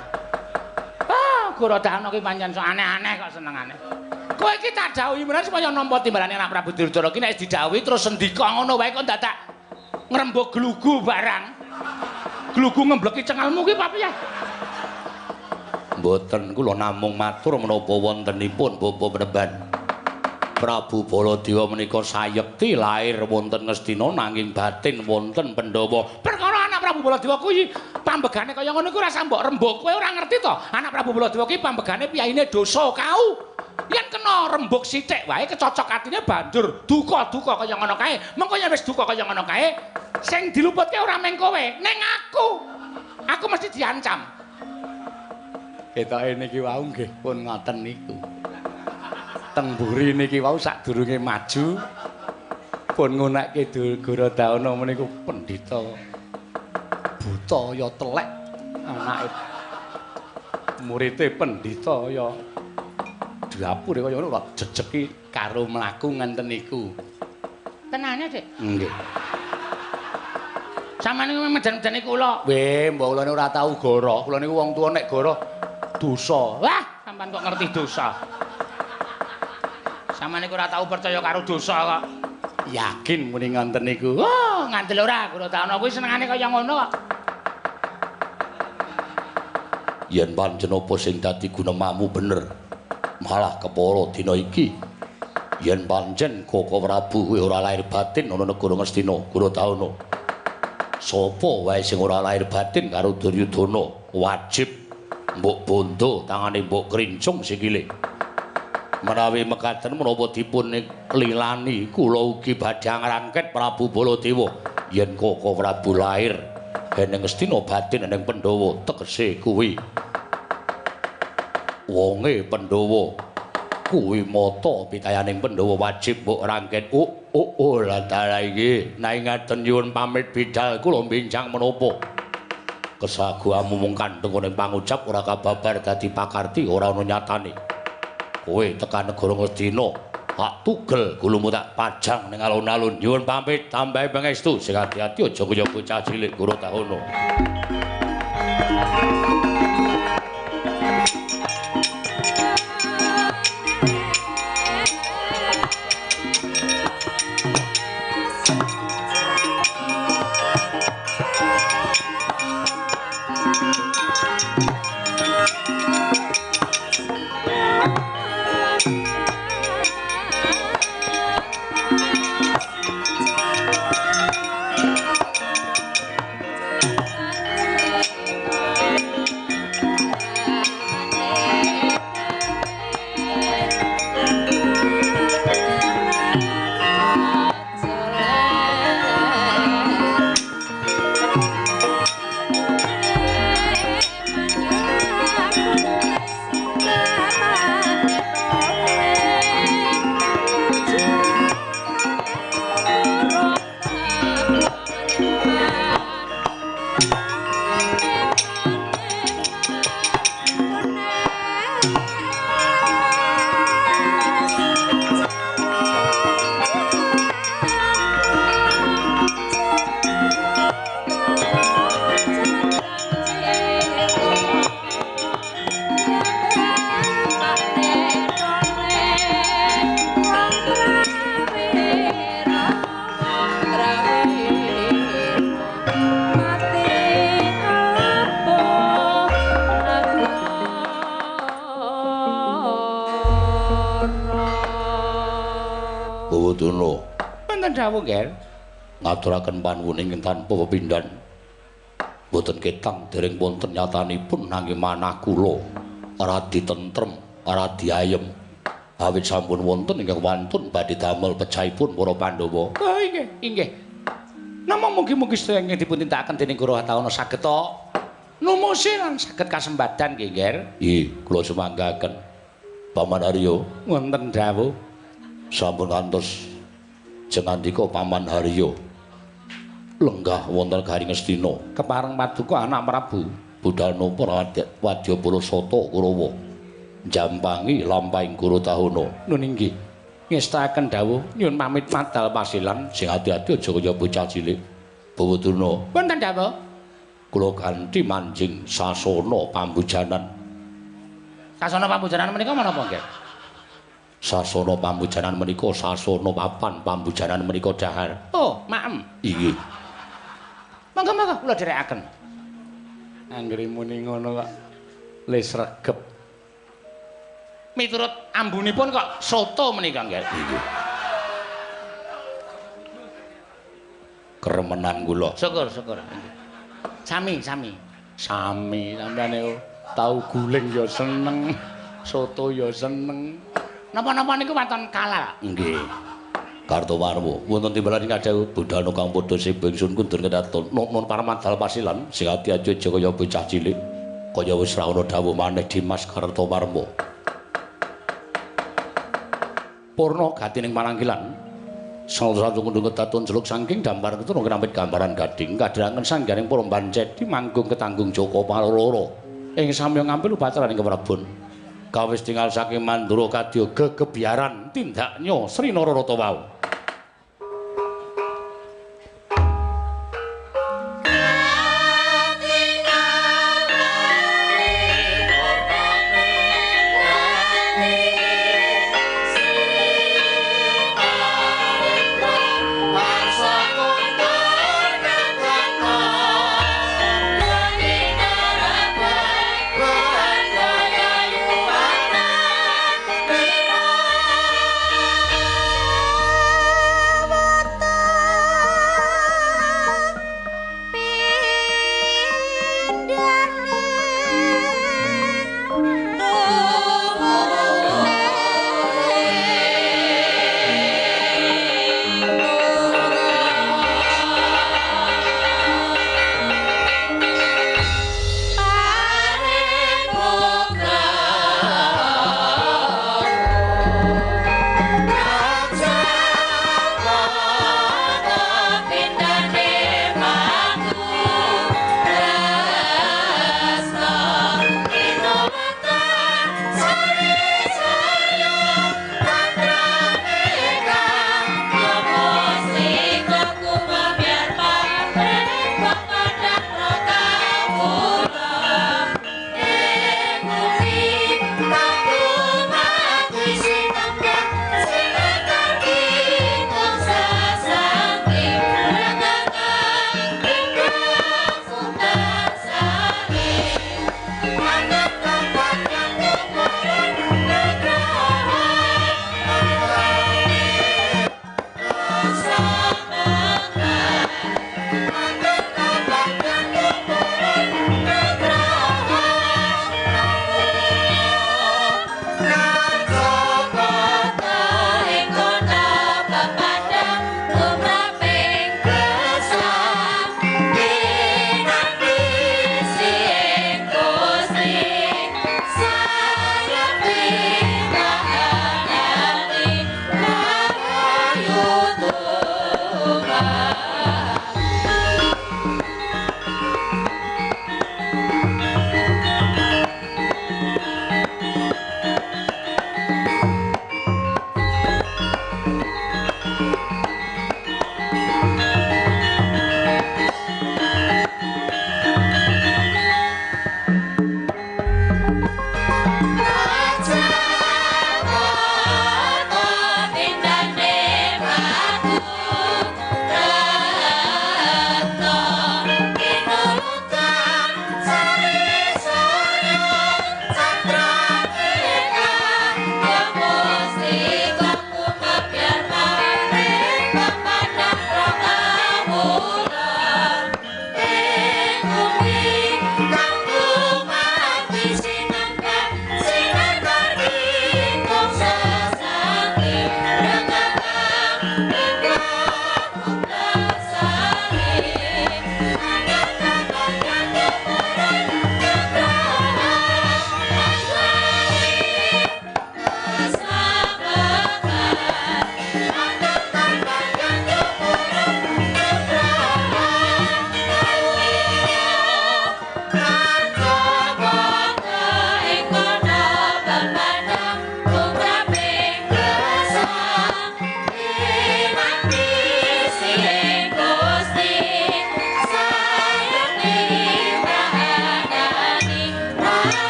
Speaker 4: Ah, Gorodana ki pancen sok aneh-aneh kok senengane. Kowe iki tak dawuhi menawa supaya nampa timbalane anak Prabu Duryudana ki nek didhawuhi terus sendika ngono wae kok dadak ngrembug glugu barang. Glugu ngembleki cengelmu ki apa piye?
Speaker 1: Mboten kula namung matur menapa wontenipun Bapak Penemban. Prabu Baladewa menika sayekti lair wonten Ngastina nanging batin wonten Pandhawa.
Speaker 4: Perkara anak Prabu Baladewa kuwi pambegane kaya ngono iku ora mbok rembug. Kowe ora ngerti to? Anak Prabu Baladewa ki pambegane piyayine dosa kau. Yen kena rembug sithik wae kecocok atine banjur duka-duka kaya ngono kae. Mengko yen wis duka kaya ngono kae, sing diluputke ora mung kowe, ning aku. Aku mesti diancam.
Speaker 2: Ketoke niki wau nggih pun ngoten niku. Teng mburi niki wau sadurunge maju pun ngunekke Gorodana meniku pendhita buta ya telek anake murite pendhita ya dapure kaya ngono jejeki karo mlaku ngenten niku.
Speaker 4: Tenane, Dik?
Speaker 2: Nggih.
Speaker 4: Sampeyan niku medan-medane kula.
Speaker 2: Weh, mbok kula niku ora tau goro. Kula niku wong tuwa nek goro dosa.
Speaker 4: Wah, sampean kok ngerti dosa. Sampeyan niku ora tau percaya karo dosa kok.
Speaker 2: Yakin muni ngoten niku.
Speaker 4: Oh, ngandel ora Gorodana kuwi senengane kaya ngono kok.
Speaker 1: Yen pancen apa sing dadi gunemamu bener, malah kepara dina iki. Yen pancen Koko Prabu kuwi ora lahir batin ana negara Ngastina, Gorodana. Sapa wae sing ora lahir batin karo Duryudana wajib mbok bondo tangane mbok krincung sikile. Menawi mekaten menapa dipun lilani kula ugi badhe ngrangket Prabu Baladewa yen Koko Prabu lahir ning Ngastina batin ning Pandhawa tegese kuwi wonge Pandhawa kuwi mata pitayaning Pandhawa wajib mbok rangket. Oh lah dalah iki nek ngaten nyuwun pamit bidal kula bincang menapa kesaguhamu mung kandheng ning pangucap ora kababar dadi pakarti ora ana nyatane. Kowe tekan negara Ngastina tak tugel gulumu tak pajang ning alun-alun. Nyuwun pamit tambahi pangestu sing ati-ati aja kaya bocah cilik Gorodana.
Speaker 5: Mati.
Speaker 4: dawuh, Nger?
Speaker 1: Ngaturaken panuwun ingkang tanpa pepindhan. Mboten ketang dereng wonten nyatanipun nanging manah kula radi tentrem, radi ayem. Awit sampun wonten ingkang wantun badhe damel pecahipun para Pandhawa.
Speaker 4: Oh inggih, inggih. Namung mugi-mugi sedaya ingkang dipun tindakaken dening Guru Hatahana saged numusi lan saged kasembadan nggih, Nger.
Speaker 1: Nggih, kula sumanggaken. Paman Haryo,
Speaker 4: wonten dawuh.
Speaker 1: Sampun ngantos jengandika Paman Haryo. Lenggah wonten Garing Ngastina
Speaker 4: kepareng paduka anak Prabu
Speaker 1: budal napa wadyabala sata Kurawa njampangi lampahing Guru Tahana.
Speaker 4: Nun inggih, ngestakaken dawuh nyuwun pamit madal pasilan.
Speaker 1: Sing ati-ati aja kaya bocah cilik. Bawa Durna,
Speaker 4: wonten dawuh.
Speaker 1: Kula ganti manjing sasana pambujanan.
Speaker 4: Sasana pambujanan menika menapa nggih?
Speaker 1: Sasana pambujanan menika sasana papan pambujanan menika dahar.
Speaker 4: Oh, maem.
Speaker 1: Inggih.
Speaker 4: Monggo-monggo kula dherekaken. Anggere muni ngono kok le sregep. Miturut ambunipun kok soto menika nggih.
Speaker 1: Inggih. Kremenan kula.
Speaker 4: Syukur, syukur. Sami, sami. Sami sampeyan niku tau guling ya seneng, soto ya seneng. Napa-napa niku waton kalal.
Speaker 1: Nggih. Kartowarma wonten timbalan ing kadhawuh budhana kang padha sibing sun kundur kedaton nun paramadal pasilan sing ati aja kaya bocah cilik kaya wis ra ana dawuh maneh Dimas Kartowarma. Purna gatining pananggilan satu kundung kedaton jeluk saking dampar keturung kerampit gambaran gading kadherangen sanggaring para bancedi manggung ketanggung Joko Paloro ing samya ngampil upacaraning keprabon kawis tinggal saking Mandura kadya gegebiaran tindaknya Sri Nararata wau.